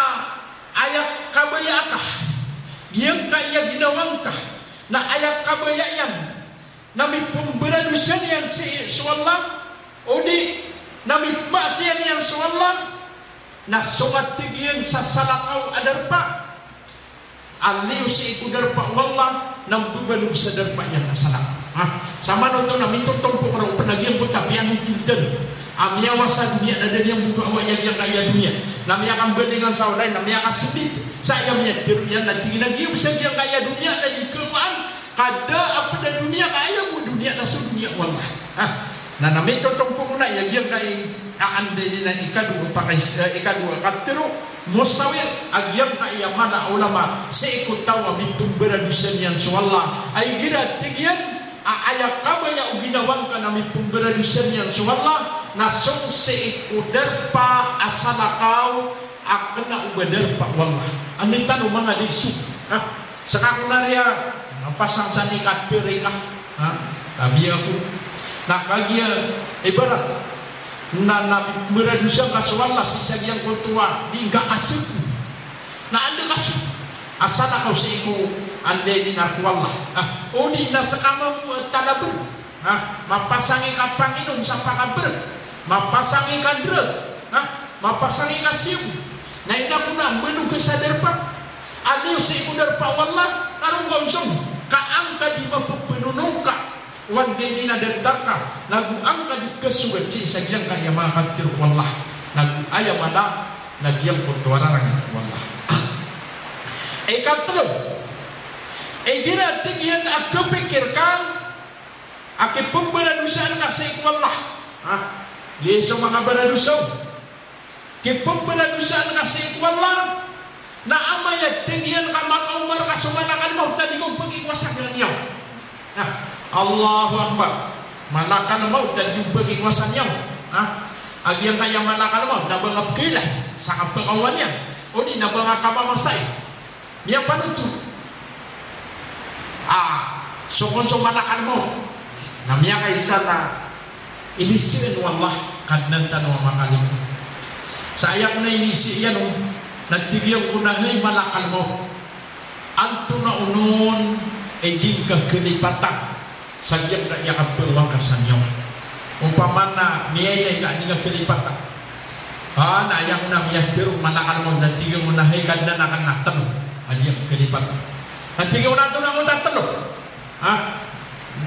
aya kabaya aka, giyangkaya ginawa ngka, na aya kabaya iyan na mipmbaradosa niyan sii so Allah, odi na mipmaksiya niyan so Allah, na so nga tig iyan sa salakaw a darpa a liyo sii ko darpa o Allah na mbabanog sa darpa iyan a salakaw. Ha? Samanoto na mitotompok roo pn a giyangkoto a piyanotol tano a miyawa sa doniya na da niyan bo kaawai a giyangkaya doniya, na miyakambalingan sa walay, na miyakasndit sa aya miyatharo iyan, na tig iyan a giya bo sa giyangkaya doniya na di kaawaan ka da a pd a doniya ka aya bo a doniya na so doniya o Allah. Ha? Na, na mitotompok na aya giyangkai a anda ini na ikadowa pakais-, eh, ikadowa katharo, musawir, a giyangkai a mala a ulama sii ko taw a mipmbaradosa niyan so Allah a igira tig iyan a aya kabaya o ginawa ngka na mipmbaradosa niyan so Allah, na song sii ko darpa a salakaw a kna o ba darpa o Allah. Anda tano manga di so, ha? Ska ko nariya, na pasang sa ni katharo ka, ha? Tabiya ko. Na kagiya ibarat na, na maradosa ka so Allah sii sa giyangkoto a di ngka kasoko. Na anda ka so a salakaw sii ko anda ini na rk o Allah. Ha? Odi na ska mambo a talaber. Ha? Mapasang i ka panginom sa pakaber. Mapasang i ka drug. Ha? Mapasang i ka siyob. Na ino ko na mbanog ka sa darpa a liyo sii ko darpa o Allah, na roo ka on song ka angka di mapphanonoka o anda ini na datar ka, na go angka di kasogat sii sa giyangkaya manga katharo o Allah, na go aya mala na giyangkoto a rarangit o Allah. Ikatlo, igira tig iyan a kapikir ka a kipmbaradosaan ka sii ko Allah. Ha? Giya so manga baradosa on. Kipmbaradosaan ka sii ko Allah. Na amay a tig iyan ka makaoma rka so malakal mawt na di ka on pkikowasan iyan. Ha? Allahu Akbar. Malakal mawt na di on pkikowasan iyan. Ha? A giyangkaya malakal mawt na ba nga pkhailay sa kapkaoma niyan, odi na ba nga kamamasa i miyapanothol a so kon so malakal mawt. Na miyakaisa na inisiin o Allah, Kadnan tano a makalimo. Sa aya ko na inisi iyan on, na tig iyan ko na, hay malakal mawt, antonaa onon i di ngka kalipatan sa giyangkaya kapkaoma ngka sa niyawa? Opama na miyailay ka a di ngka kalipatan. Ha, na aya ko na miyatharo o malakal mawt, na tig iyan ko na, hay Kadnan, akn na tlo a di akn kalipatan. Na tig iyan ko na, antonaa oto a tlo? Ha?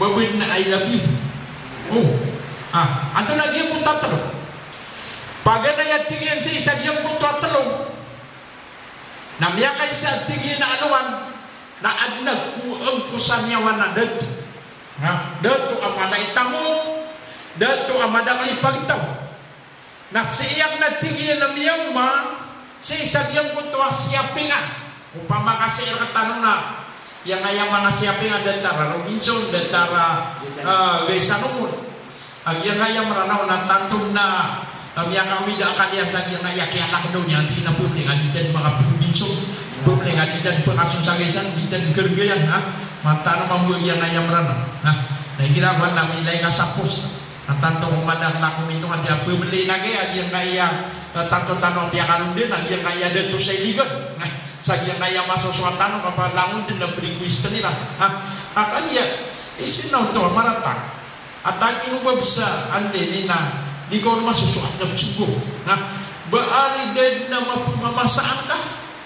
Babay na I love you. O. Ha? Antonaa giyangkoto a tlo? Paganay a tig iyan sii sa giyangkoto a tlo, na miyakaisa a tig iyan a alongan, na adn a ko angkosa niyawa na dato. Ha? Dato a mala i tamok, dato a madakl i pagtaw. Na sii akn a tig iyan a miyaoma sii sa giyangkoto a shopping a. Opama ka sii rktano na giyangkaya manga shopping a datar a Robinson, datar a, ah, Gaisano. A giyangkaya Mranaw na tanto na, ah, miyakaawid a akal iyan sa giyangkaya kiyalakdaw niyan, tig iyan a pmbling a di dn manga Robinson, pmbling a di dn pkason sa Gaisano, di dn kargayan, ha? Mataan a mambo a giyangkaya Mranaw. Ha? Na igira ko na miilay ka sa post. Na tanto ko madakl a komitong a di a pmbli na giyangkaya, eh, tanto tano a piyakaronden a giyangkaya dato sa Iligan. Sa giyangkaya masosowa tano ka palangon dn a request iran. Ha? Akn iya. Isin na oto a marata a tagi o ba bsa, anda ini na di ka on masosoat na psogo. Na ba ari da dn a mapmamasaan ka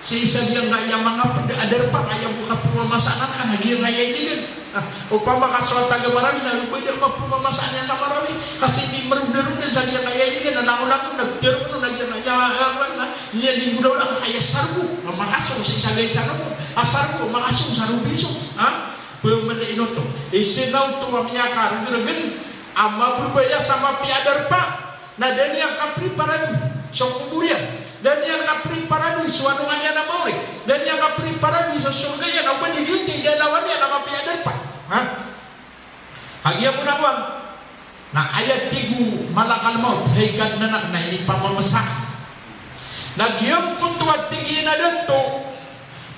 sii sa giyangkaya manga pd a darpa, ka aya bo kapmamasaan ka na giyangkaya inigan. Na opama ka so a taga Marawi na ba da mapmamasaan iyan sa Marawi, ka sii di mrodaroda sa giyangkaya inigan, na langon-langon na ptharoon on a giyangkaya, eh, na niyan di nggolawla ka aya sargo a makasong sii sa giyangkaya sargo, a sargo a makasong sa Robinson. Ha? Pmlin oto, isin na oto a miyakargrgn a mababaya sa mapiya a darpa, na da niyan kapriparadoy so kobor iyan, da niyan kapriparadoy so alongan iyan a maori, da niyan kapriparadoy so sorga iyan, o ba di giyoto i dalawan iyan a mapiya a darpa. Ha? Kagiya bo na kowan, na aya tig o malakal maut, hay Kadnan akn, na inipamamasa. Na giyangkoto a tig iyan a dato,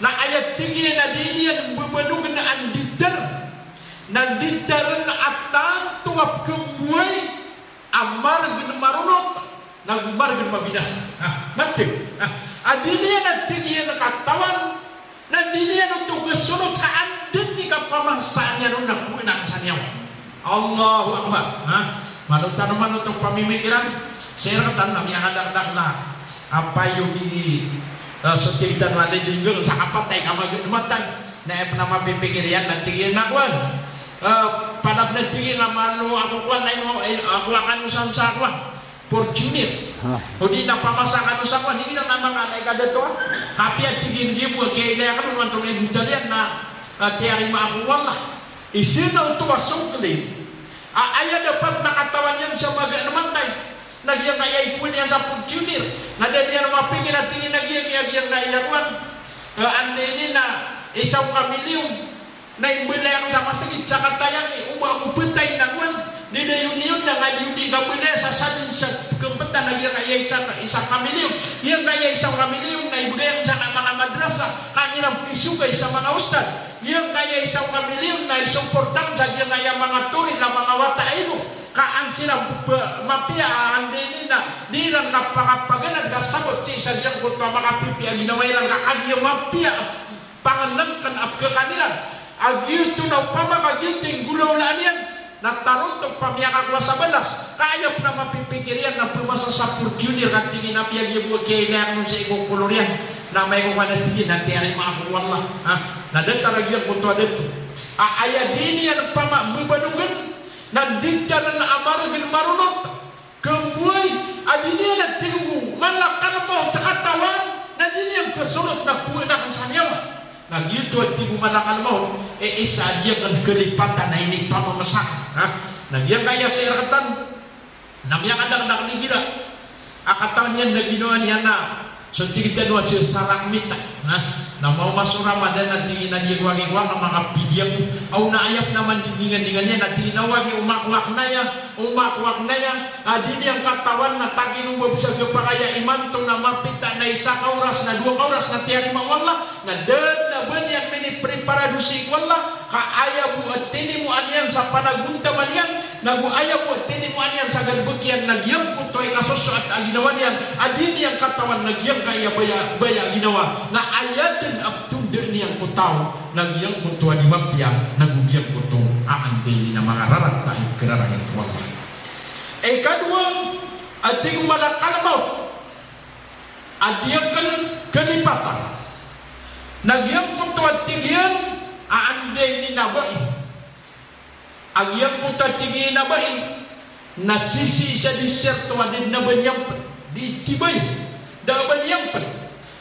na aya tig iyan a di niyan mbabanogn a nditar, na nditarn a tanto a pkhamboay a margn maronot, na go margn mabinasa. Ha, mantg. Ha, a di niyan a tig iyan katawan, na di niyan oto kasonot ka anda dn i kapamasa niyan on na kowaan sa niyawa. Allahu Akbar. Ha? Malo tano man oto pamimikiran. Sii rktano na miyakadakdakl a payo di, eh, so tig tano a lilinggang sa kapatay ka magaan matay. Na aya pn a mapipikir iyan na tig iyan a kowan, eh, palab na tig iyan a malo ako kowan, na ino, eh, ako a kanosan sa kowan, Fortuner. Ha. O di na pamasa kano sa kowan, di na manga alay ka dato a. Kapiya tig iyan giya bo a kiyailay akn on antonaa i btad iyan na, ah, tiyarima ako o Allah. Isin na oto a songklin a aya dapat na katawan iyan sa magaan matay. Na giyangkaya ikowa niyan sa Fortuner. Na da niyan mapikir a tig iyan a giya, giya, giyangkaya kowan, eh, anda ini na isa o kamilyon. Na imbalay akn sa masgit sa kataya akn, o ba ako ptay na kowan, di dayon iyan na nga di, di kabalaya sa sadn sa pkhamptan a giyangkaya isa, isa kamilyon. Giyangkaya isa kamilyon na ibgay akn sa manga madrasa, ka an iran pkisogay sa manga ustad. Giyangkaya isa kamilyon na isoporta akn sa giyangkaya manga toril a manga wata a ino, ka an siran p-, mapiya a anda ini na di iran kapakapaganad ka sabap sii sa giyangkoto a makapipiya a ginawa iran, ka kagiya mapiya pangnngkn a pkhakan iran. A giyoto na opama ka giyoto i nggolawlaan iyan, na tarotop a miyakakowa sa balas. Ka aya pn a mapipikir iyan na pmasa sa Fortuner ka tig iyan a giya bo a kiyailay akn on sii ko kolor iyan. Na amay ko kowan a tig iyan na tiyarima ako o Allah. Ha? Na datar a giyangkoto a dato a aya di niyan pama-, mbabanogn na nditarn a margn maronot. Khamboay, a di niyan a tig o malakal maut katawan, na di niyan kasorot na kowaan akn sa niyawa. Na giyoto a tig o malakal maut, e, isa a di akn kalipatan a inipamamasa. Ha? Na giyangkaya sii rktano na miyakadakdakl igira a katawan iyan na ginawa niyan na So tig tano a si Sarak Mita, na, na maoma so Ramadan na tig iyan a di ako aki kowa nga makapidya ako. Aw na aya pn a mandidingandingan iyan na tig iyan a wagi o makowak naya, o makowak naya, a di niyan katawan na tagi o ba bsa giyapakay a imanto na mapita na isa ka oras na dowa ka oras na tiyarima o Allah, na da dn a ba niyan minipreparado sii ko Allah, ka aya bo a tinimoan iyan sa panagontaman iyan, nago aya bo a tinimoan iyan sa galbk iyan na giyangkoto i kasosoat a ginawa niyan a di niyan katawan na giyangkaya baya, baya a ginawa. Na aya dn a ptondaan iyan ko taw na giyangkoto a di mapiya, nago giyangkoto a anda ini na manga rarata i kararangit o Allah. Ikadowa a tig o malakal maut a di akn kalipatan na giyangkoto a tig iyan a anda ini na bai A giyangkoto a tig iyan a bai na sisii sa disyerto a da dn a ba niyan pd, di tibay, da a ba niyan pd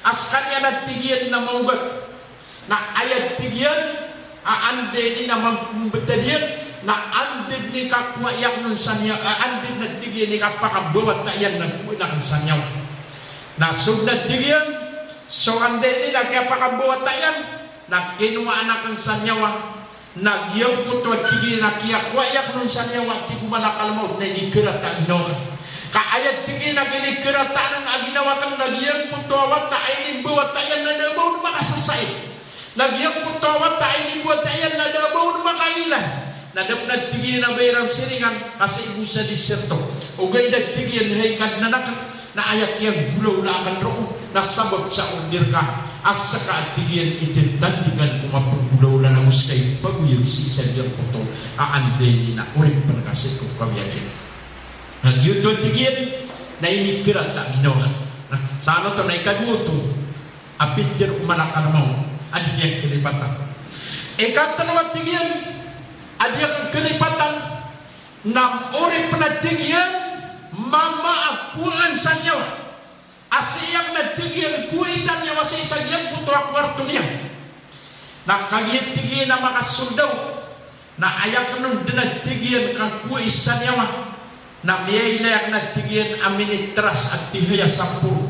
a skaniyan a tig iyan na maogat. Na aya tig iyan a anda ini na mam-, mbtad iyan, na anda dn i kakowa iyan on sa niya, a anda dn a tig iyan i kapakambawata iyan na kowaan akn sa niyawa. Na so dn a tig iyan, so anda ini na kiyapakambawata iyan, na kinowaan akn sa niyawa. Na giyangkoto a tig iyan a kiyakowa iyan on sa niyawa, tig o malakal maut, na inikarata a ginawa akn. Ka aya tig iyan a kinikarata on a ginawa akn na giyangkoto a wata a inimbawata iyan na da a ba on makasasaid. Na giyangkoto a wata a inimbawata iyan na da a ba on makailay. Na da pn a tig iyan a ba iran siringan, ka sii bo sa disyerto. Ogaid a tig iyan, hay Kadnan akn, Na aya kiyanggolawla akn roo na sabap sa order ka a ska a tig iyan i titandingan ko mapnggolawla na go ska i pagoyag sii sa giyangkoto a anday niyan a oripn ka sii ko kawiyagan. Na giyoto a tig iyan na inikarata a ginawa. Na sa ano oto na ikadowa oto a pitharo o malakal mawt a di niyan kalipatan. Ikatlo a tig iyan a di niyan kalipatan na oripn a tig iyan mama a kowaan sa niyawa. A sii akn a tig iyan kowai sa niyawa sii sa giyangkoto a kowarto niyan. Na kagiya tig iyan a makasold ako, na aya akn on dn a tig iyan kakowai sa niyawa. Na miyailay akn a tig iyan a minitras a tihaya sampolo.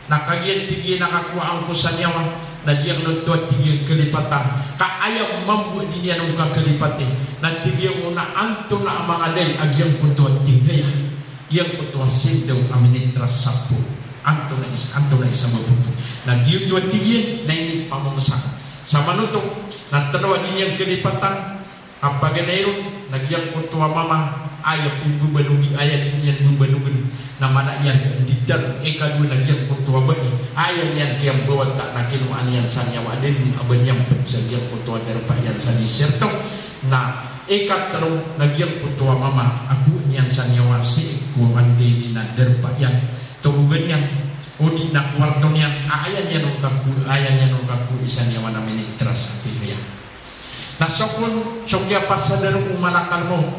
Na kagiya tig iyan a kakowaan ko sa niyawa, na di akn oto a tig iyan kalipatan. Ka aya mambo a di niyan on kakalipati na tig iyan on a antonaa a manga lay a giyangkoto a tihaya, giyangkoto a sindaw a minitras sampolo. Antonaa i, antonaa i sabap oto? Na giyoto a tig iyan na inipamamasa. Sa manoto na tlo a di niyan kalipatan. Kapaganay ron na giyangkoto a mama, aya pmbabanogn, aya di niyan babanogn na mala iyan di tano. Ikadowa na giyangkoto a bai, aya niyan kiyambawata na kinowaan iyan sa niyawa, a da dn a ba niyan pd sa giyangkoto a darpa iyan sa disyerto. Na ikatlo na giyangkoto a mama a kowaan iyan sa niyawa sii ko anday niyan a darpa iyan, tologan iyan, odi na kowarto niyan, a aya niyan on kako, aya niyan on kakowai sa niyawa na minitras a tihaya. Na so kon so kiyapasadar o malakal mawt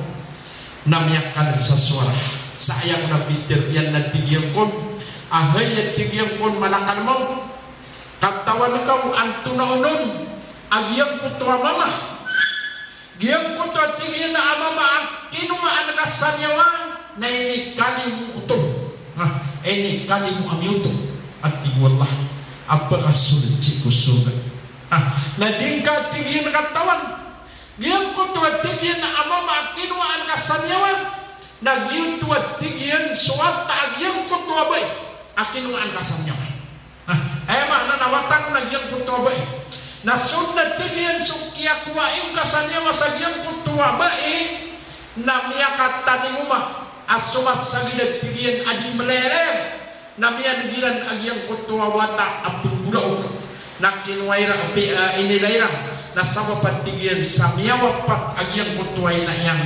na miyakal sa sowara. Sa aya kon a pitharo iyan na tig iyan kon, a hay, a tig iyan kon, malakal mawt, katawan ka o antonaa onon a giyangkoto a mama. Giyangkoto a tig iyan a mama a kinowaan ka sa niyawa na inikalimo oto. Na inikalimo ami oto a tig o Allah a pakasold sii ko sorga. Ah, na di ngka, tig iyan, katawan giyangkoto a tig iyan a mama a kinowaan ka sa niyawa, na giyoto a tig iyan so wata a giyangkoto a bai a kinowaan ka sa niyawa. Ah, aya maana na wata ngka na giyangkoto a bai. Na so na tig iyan so kiyakowai ngka sa niyawa sa giyangkoto a bai, na miyakatalingoma a so masagid a tig iyan a di mlayalayang. Na miyaneg iran a giyangkoto a wata a pnggoraok. Na kinowa iran, pi-, ah, inilay iran. Na sabap a tig iyan sa miyawapat a giyangkoto a ina iyan,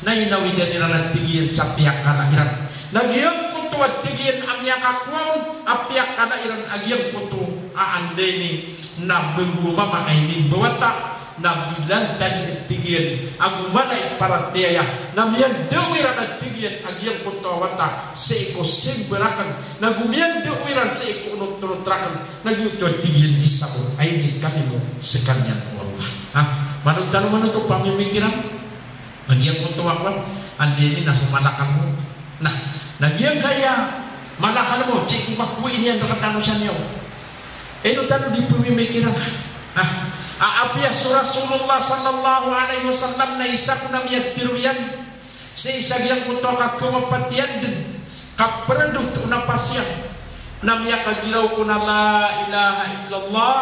na inawidan iran a tig iyan sa piyakala iran. Na giyangkoto a tig iyan a miyakakowa on a piyakala iran a giyangkoto a anday niyan na bgo mama a inimbawata, na bilantad, tig iyan, ago mala i paratiyaya, na miyandao iran, tig iyan, a giyangkoto a wata sii ko simba rakn, na go miyandao iran sii ko onot-onot rakn, na giyoto, tig iyan, i sabap a inikalimo skaniyan o Allah. Ha? Manoto tano, manoto pamimikiran a giyangkoto a kowan, anday niyan na so malakal mawt. Na, na giyangkaya malakal mawt, sii ko kakowai niyan rktano sa niyawa, ino tano di pmimikiran? Ah, a, apiya so Rasulullah sallallahu alaihi wasallam na isa kon a miyatharo iyan sii sa giyangkoto a kakawapatiyan dn, kaprndot o napas iyan, na miyakagiraw kon a la ilaha illallah,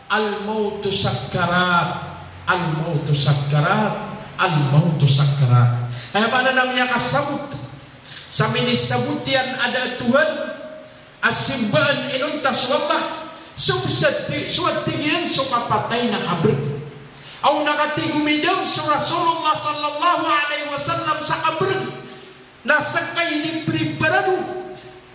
al-mawtu sakkarat, al-mawtu sakkarat, al-mawtu sakkarat. Aya maana na miyakasabot sa minisabot iyan a da a Tuhan a simbaan inonta so Allah, so bs a ti-, so a tig iyan so kapatay na kabrg. Aw na katii gomidam so Rasulullah sallallahu alaihi wasallam sa kabrg. Na ska i inipreparado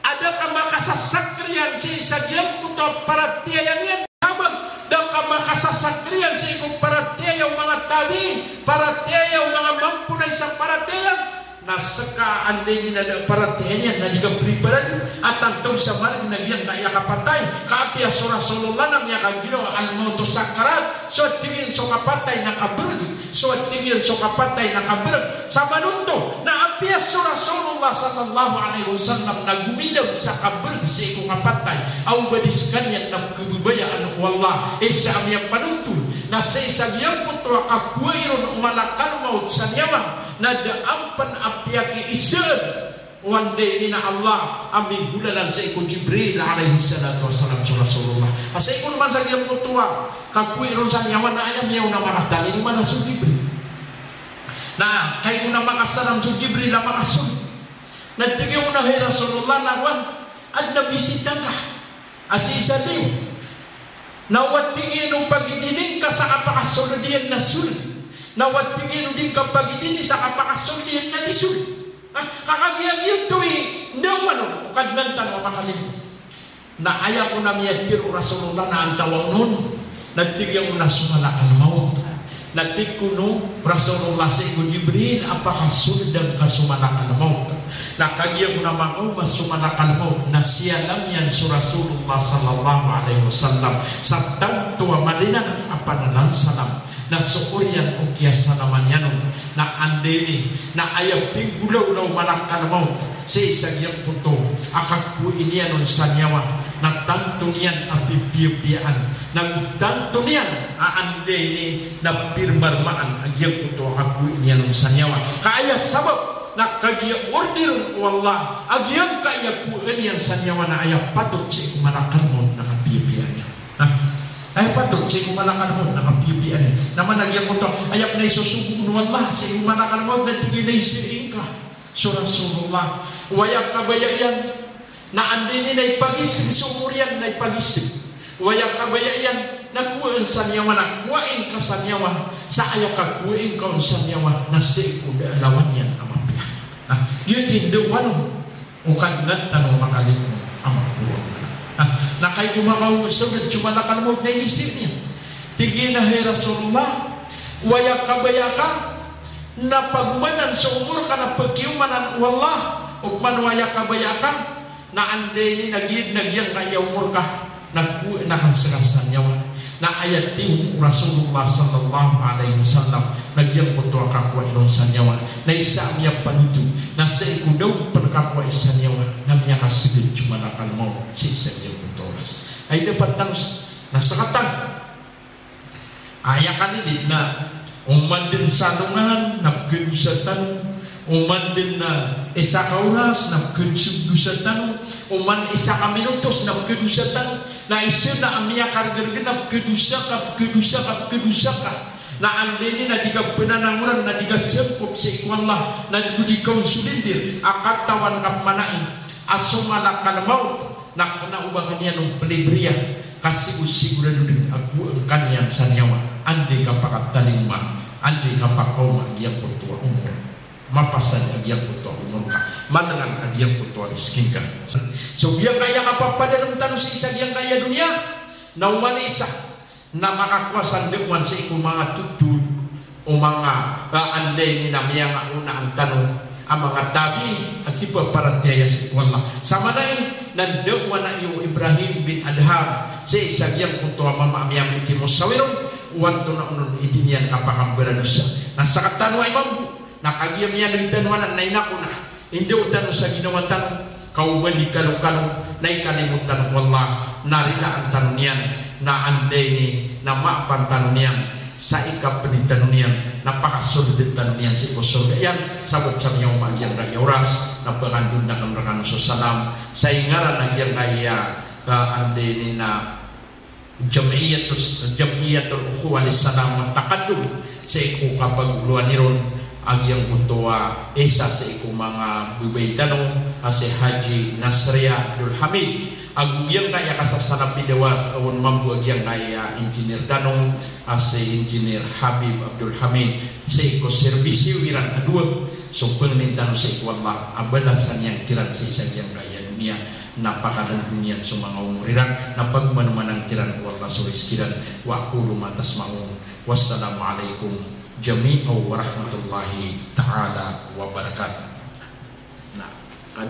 a da ka makasasakriyan sii sa giyangkoto a paratiyaya niyan. Sabap da ka makasasakriyan sii ko paratiyaya o manga tabiin, paratiyaya o manga mamponay sa paratiyaya. Na ska anday niyan a da a paratiyaya niyan na di ka preparado a tanto sa marg na giyangkaya kapatay. Ka apiya so Rasulullah na miyakagiraw a al-mawtu sakkarat, so a tig iyan so kapatay na kabrg. So a tig iyan so kapatay na kabrg. Sa manoto na apiya so Rasulullah sallallahu alaihi wasallam na gomidam sa kabrg sii ko kapatay, a o ba di skaniyan na pkhababayaan o Allah. Isa a miyapanoto na sii sa giyangkoto a kakowai ron o malakal mawt sa niyawa, na da a pn a piyakiisaan o anday niyan a Allah a minggolalan sii ko Jibril alayhis salatu wassalam so Rasulullah. A sii ko man sa giyangkoto a kakowai ron sa niyawa na aya miyaona makatalingoma na so Jibril. Na kagiya ko na makasalam so Jibril a makasold. Na tig iyan a hay Rasulullah, na kowan, Adn a bisita ngka a sii sa liyo. Na o tig iyan o pagidini ngka sa kapakasold iyan na sold. Na o tig iyan o di ngka pagidini sa kapakasold iyan na di sold. Ha? Ka kagiya giyoto i ndaowan o Kadnan tano a makalimo. Na aya kon a miyatharo o Rasulullah na antaa on? Na tig iyan on na so malakal mawt. Na tig kon o Rasulullah sii ko Jibril a pakasolda ngka so malakal mawt. Na kagiya kon a makaoma so malakal mawt na siyalami iyan so Rasulullah sallallahu alaihi wasallam sa tanto a malinang a panalansalam. Na so oriyan o kiyasalaman iyan on na anda ini na aya pinggolawla o malakal mawt sii sa giyangkoto a kakowai niyan on sa niyawa na tanto niyan a pipiyapiyaan. Na go tanto niyan a anda ini na pirmarmaan a giyangkoto a kakowai niyan on sa niyawa. Ka aya sabap na kagiya order o Allah a giyangkaya kowaan iyan sa niyawa na aya patot sii ko malakal mawt na kapiyapiyaan iyan. Ha? Aya patot sii ko malakal mawt na kapiyapiyaan iyan. Na mana giyangkoto, aya pn a isosogo o Allah sii ko malakal mawt na tig iyan a isii ngka so Rasulullah. O aya kabaya iyan na anda ini na ipagisg so omor iyan na ipagisg. O aya kabaya iyan na kowaan sa niyawa na kowai ngka sa niyawa. Sa aya kakowai ngka on sa niyawa na sii ko da a lawan iyan a mapiya. Ha? Giyoto i ndaowan o Kadnan tano a makalimo a maporo. Ha? Na kagiya makaoma so da so malakal mawt na inisii niyan. Tig iyan a hay Rasulullah, o aya kabaya ka na pagomanan so omor ka na pkiyomanan o Allah, opama o aya kabaya ka na anda ini na giya dn a giyangkaya omor ka na kowaan akn ska sa niyawa. Na aya tig o Rasulullah sallallahu alaihi wasallam na giyangkoto a kakowai ron sa niyawa na isa a miyapanito na sii ko da on pn kakowai sa niyawa na miyakasgd so malakal mawt sii sa giyangkoto a oras. Ay dapat tano sa, na sakatano. Aya kalilid na oman dn sa alongan na pkhadosa tano, oman dn na isa ka oras na pkhadosa tano, oman isa ka minutos na pkhadosa tano, na isa na a miyakargrg na pkhadosa ka, pkhadosa ka, pkhadosa ka. Na anda ini na di ka pnanangoran, na di ka sangkop sii ko Allah, na di ka on solindir a katawan ka pman ai a so malakal mawt na kna o ba ka niyan on plibriya, ka sigo-sigorado dn a kowaan ka niyan sa niyawa, anda i kapakatalingoma, anda i kapakaoma a giyangkoto a omor. Mapasad a giyangkoto a omor ka, malangan a giyangkoto a rizki ngka. So giyangkaya kapapadalm tano sii sa giyangkaya doniya, na oman isa na makakowa sa ndaowan sii ko manga totol o manga, ah, anda ini na miyangaonaan tano a manga tabiin a kipaparatiyaya sii ko Allah. Sa mana i na ndaowan ai o Ibrahim bin Adham sii sa giyangkoto a mama a miyamikimo sa wiron, o antonaa onon i di niyan kapakambaradosa. Na sakatano ai mambo na kagiya miyanoy tano anan na inako na indaw tano sa ginawa tano, ka o ba di kalokalo na ikalimo tano o Allah, na rilaan tano niyan, na anda ini na maapan tano niyan, sa ikapdi tano niyan, na pakasold tano niyan sii ko sorga iyan. Sabap sa miyaoma a giyangkaya oras na pkandod akn rkano so salam sa ingaran a giyangkaya, ah, anda ini na Jam'iyatus, Jam'iyatul Ukhuwah lis Salam wat Taqaddum, sii ko kapagoloan iron a giyangkoto a isa sii ko manga babay tano a si Haji Nasria Abdul Hamid. Ago giyangkaya kasasalapidawa on mambo a giyangkaya engineer tano a si Engineer Habib Abdul Hamid, sii ko serbisyo iran a dowa. So pangnin tano sii ko Allah a balasan iyan kiran sii sa giyangkaya doniya na pakanandon iyan so manga omor iran, na pagomanomanan kiran o Allah so rizki iran. Wa aqulu ma tasma'un. Wassalamu alaikum jami'an warahmatullahi ta'ala wabarakatuh. Na, kan?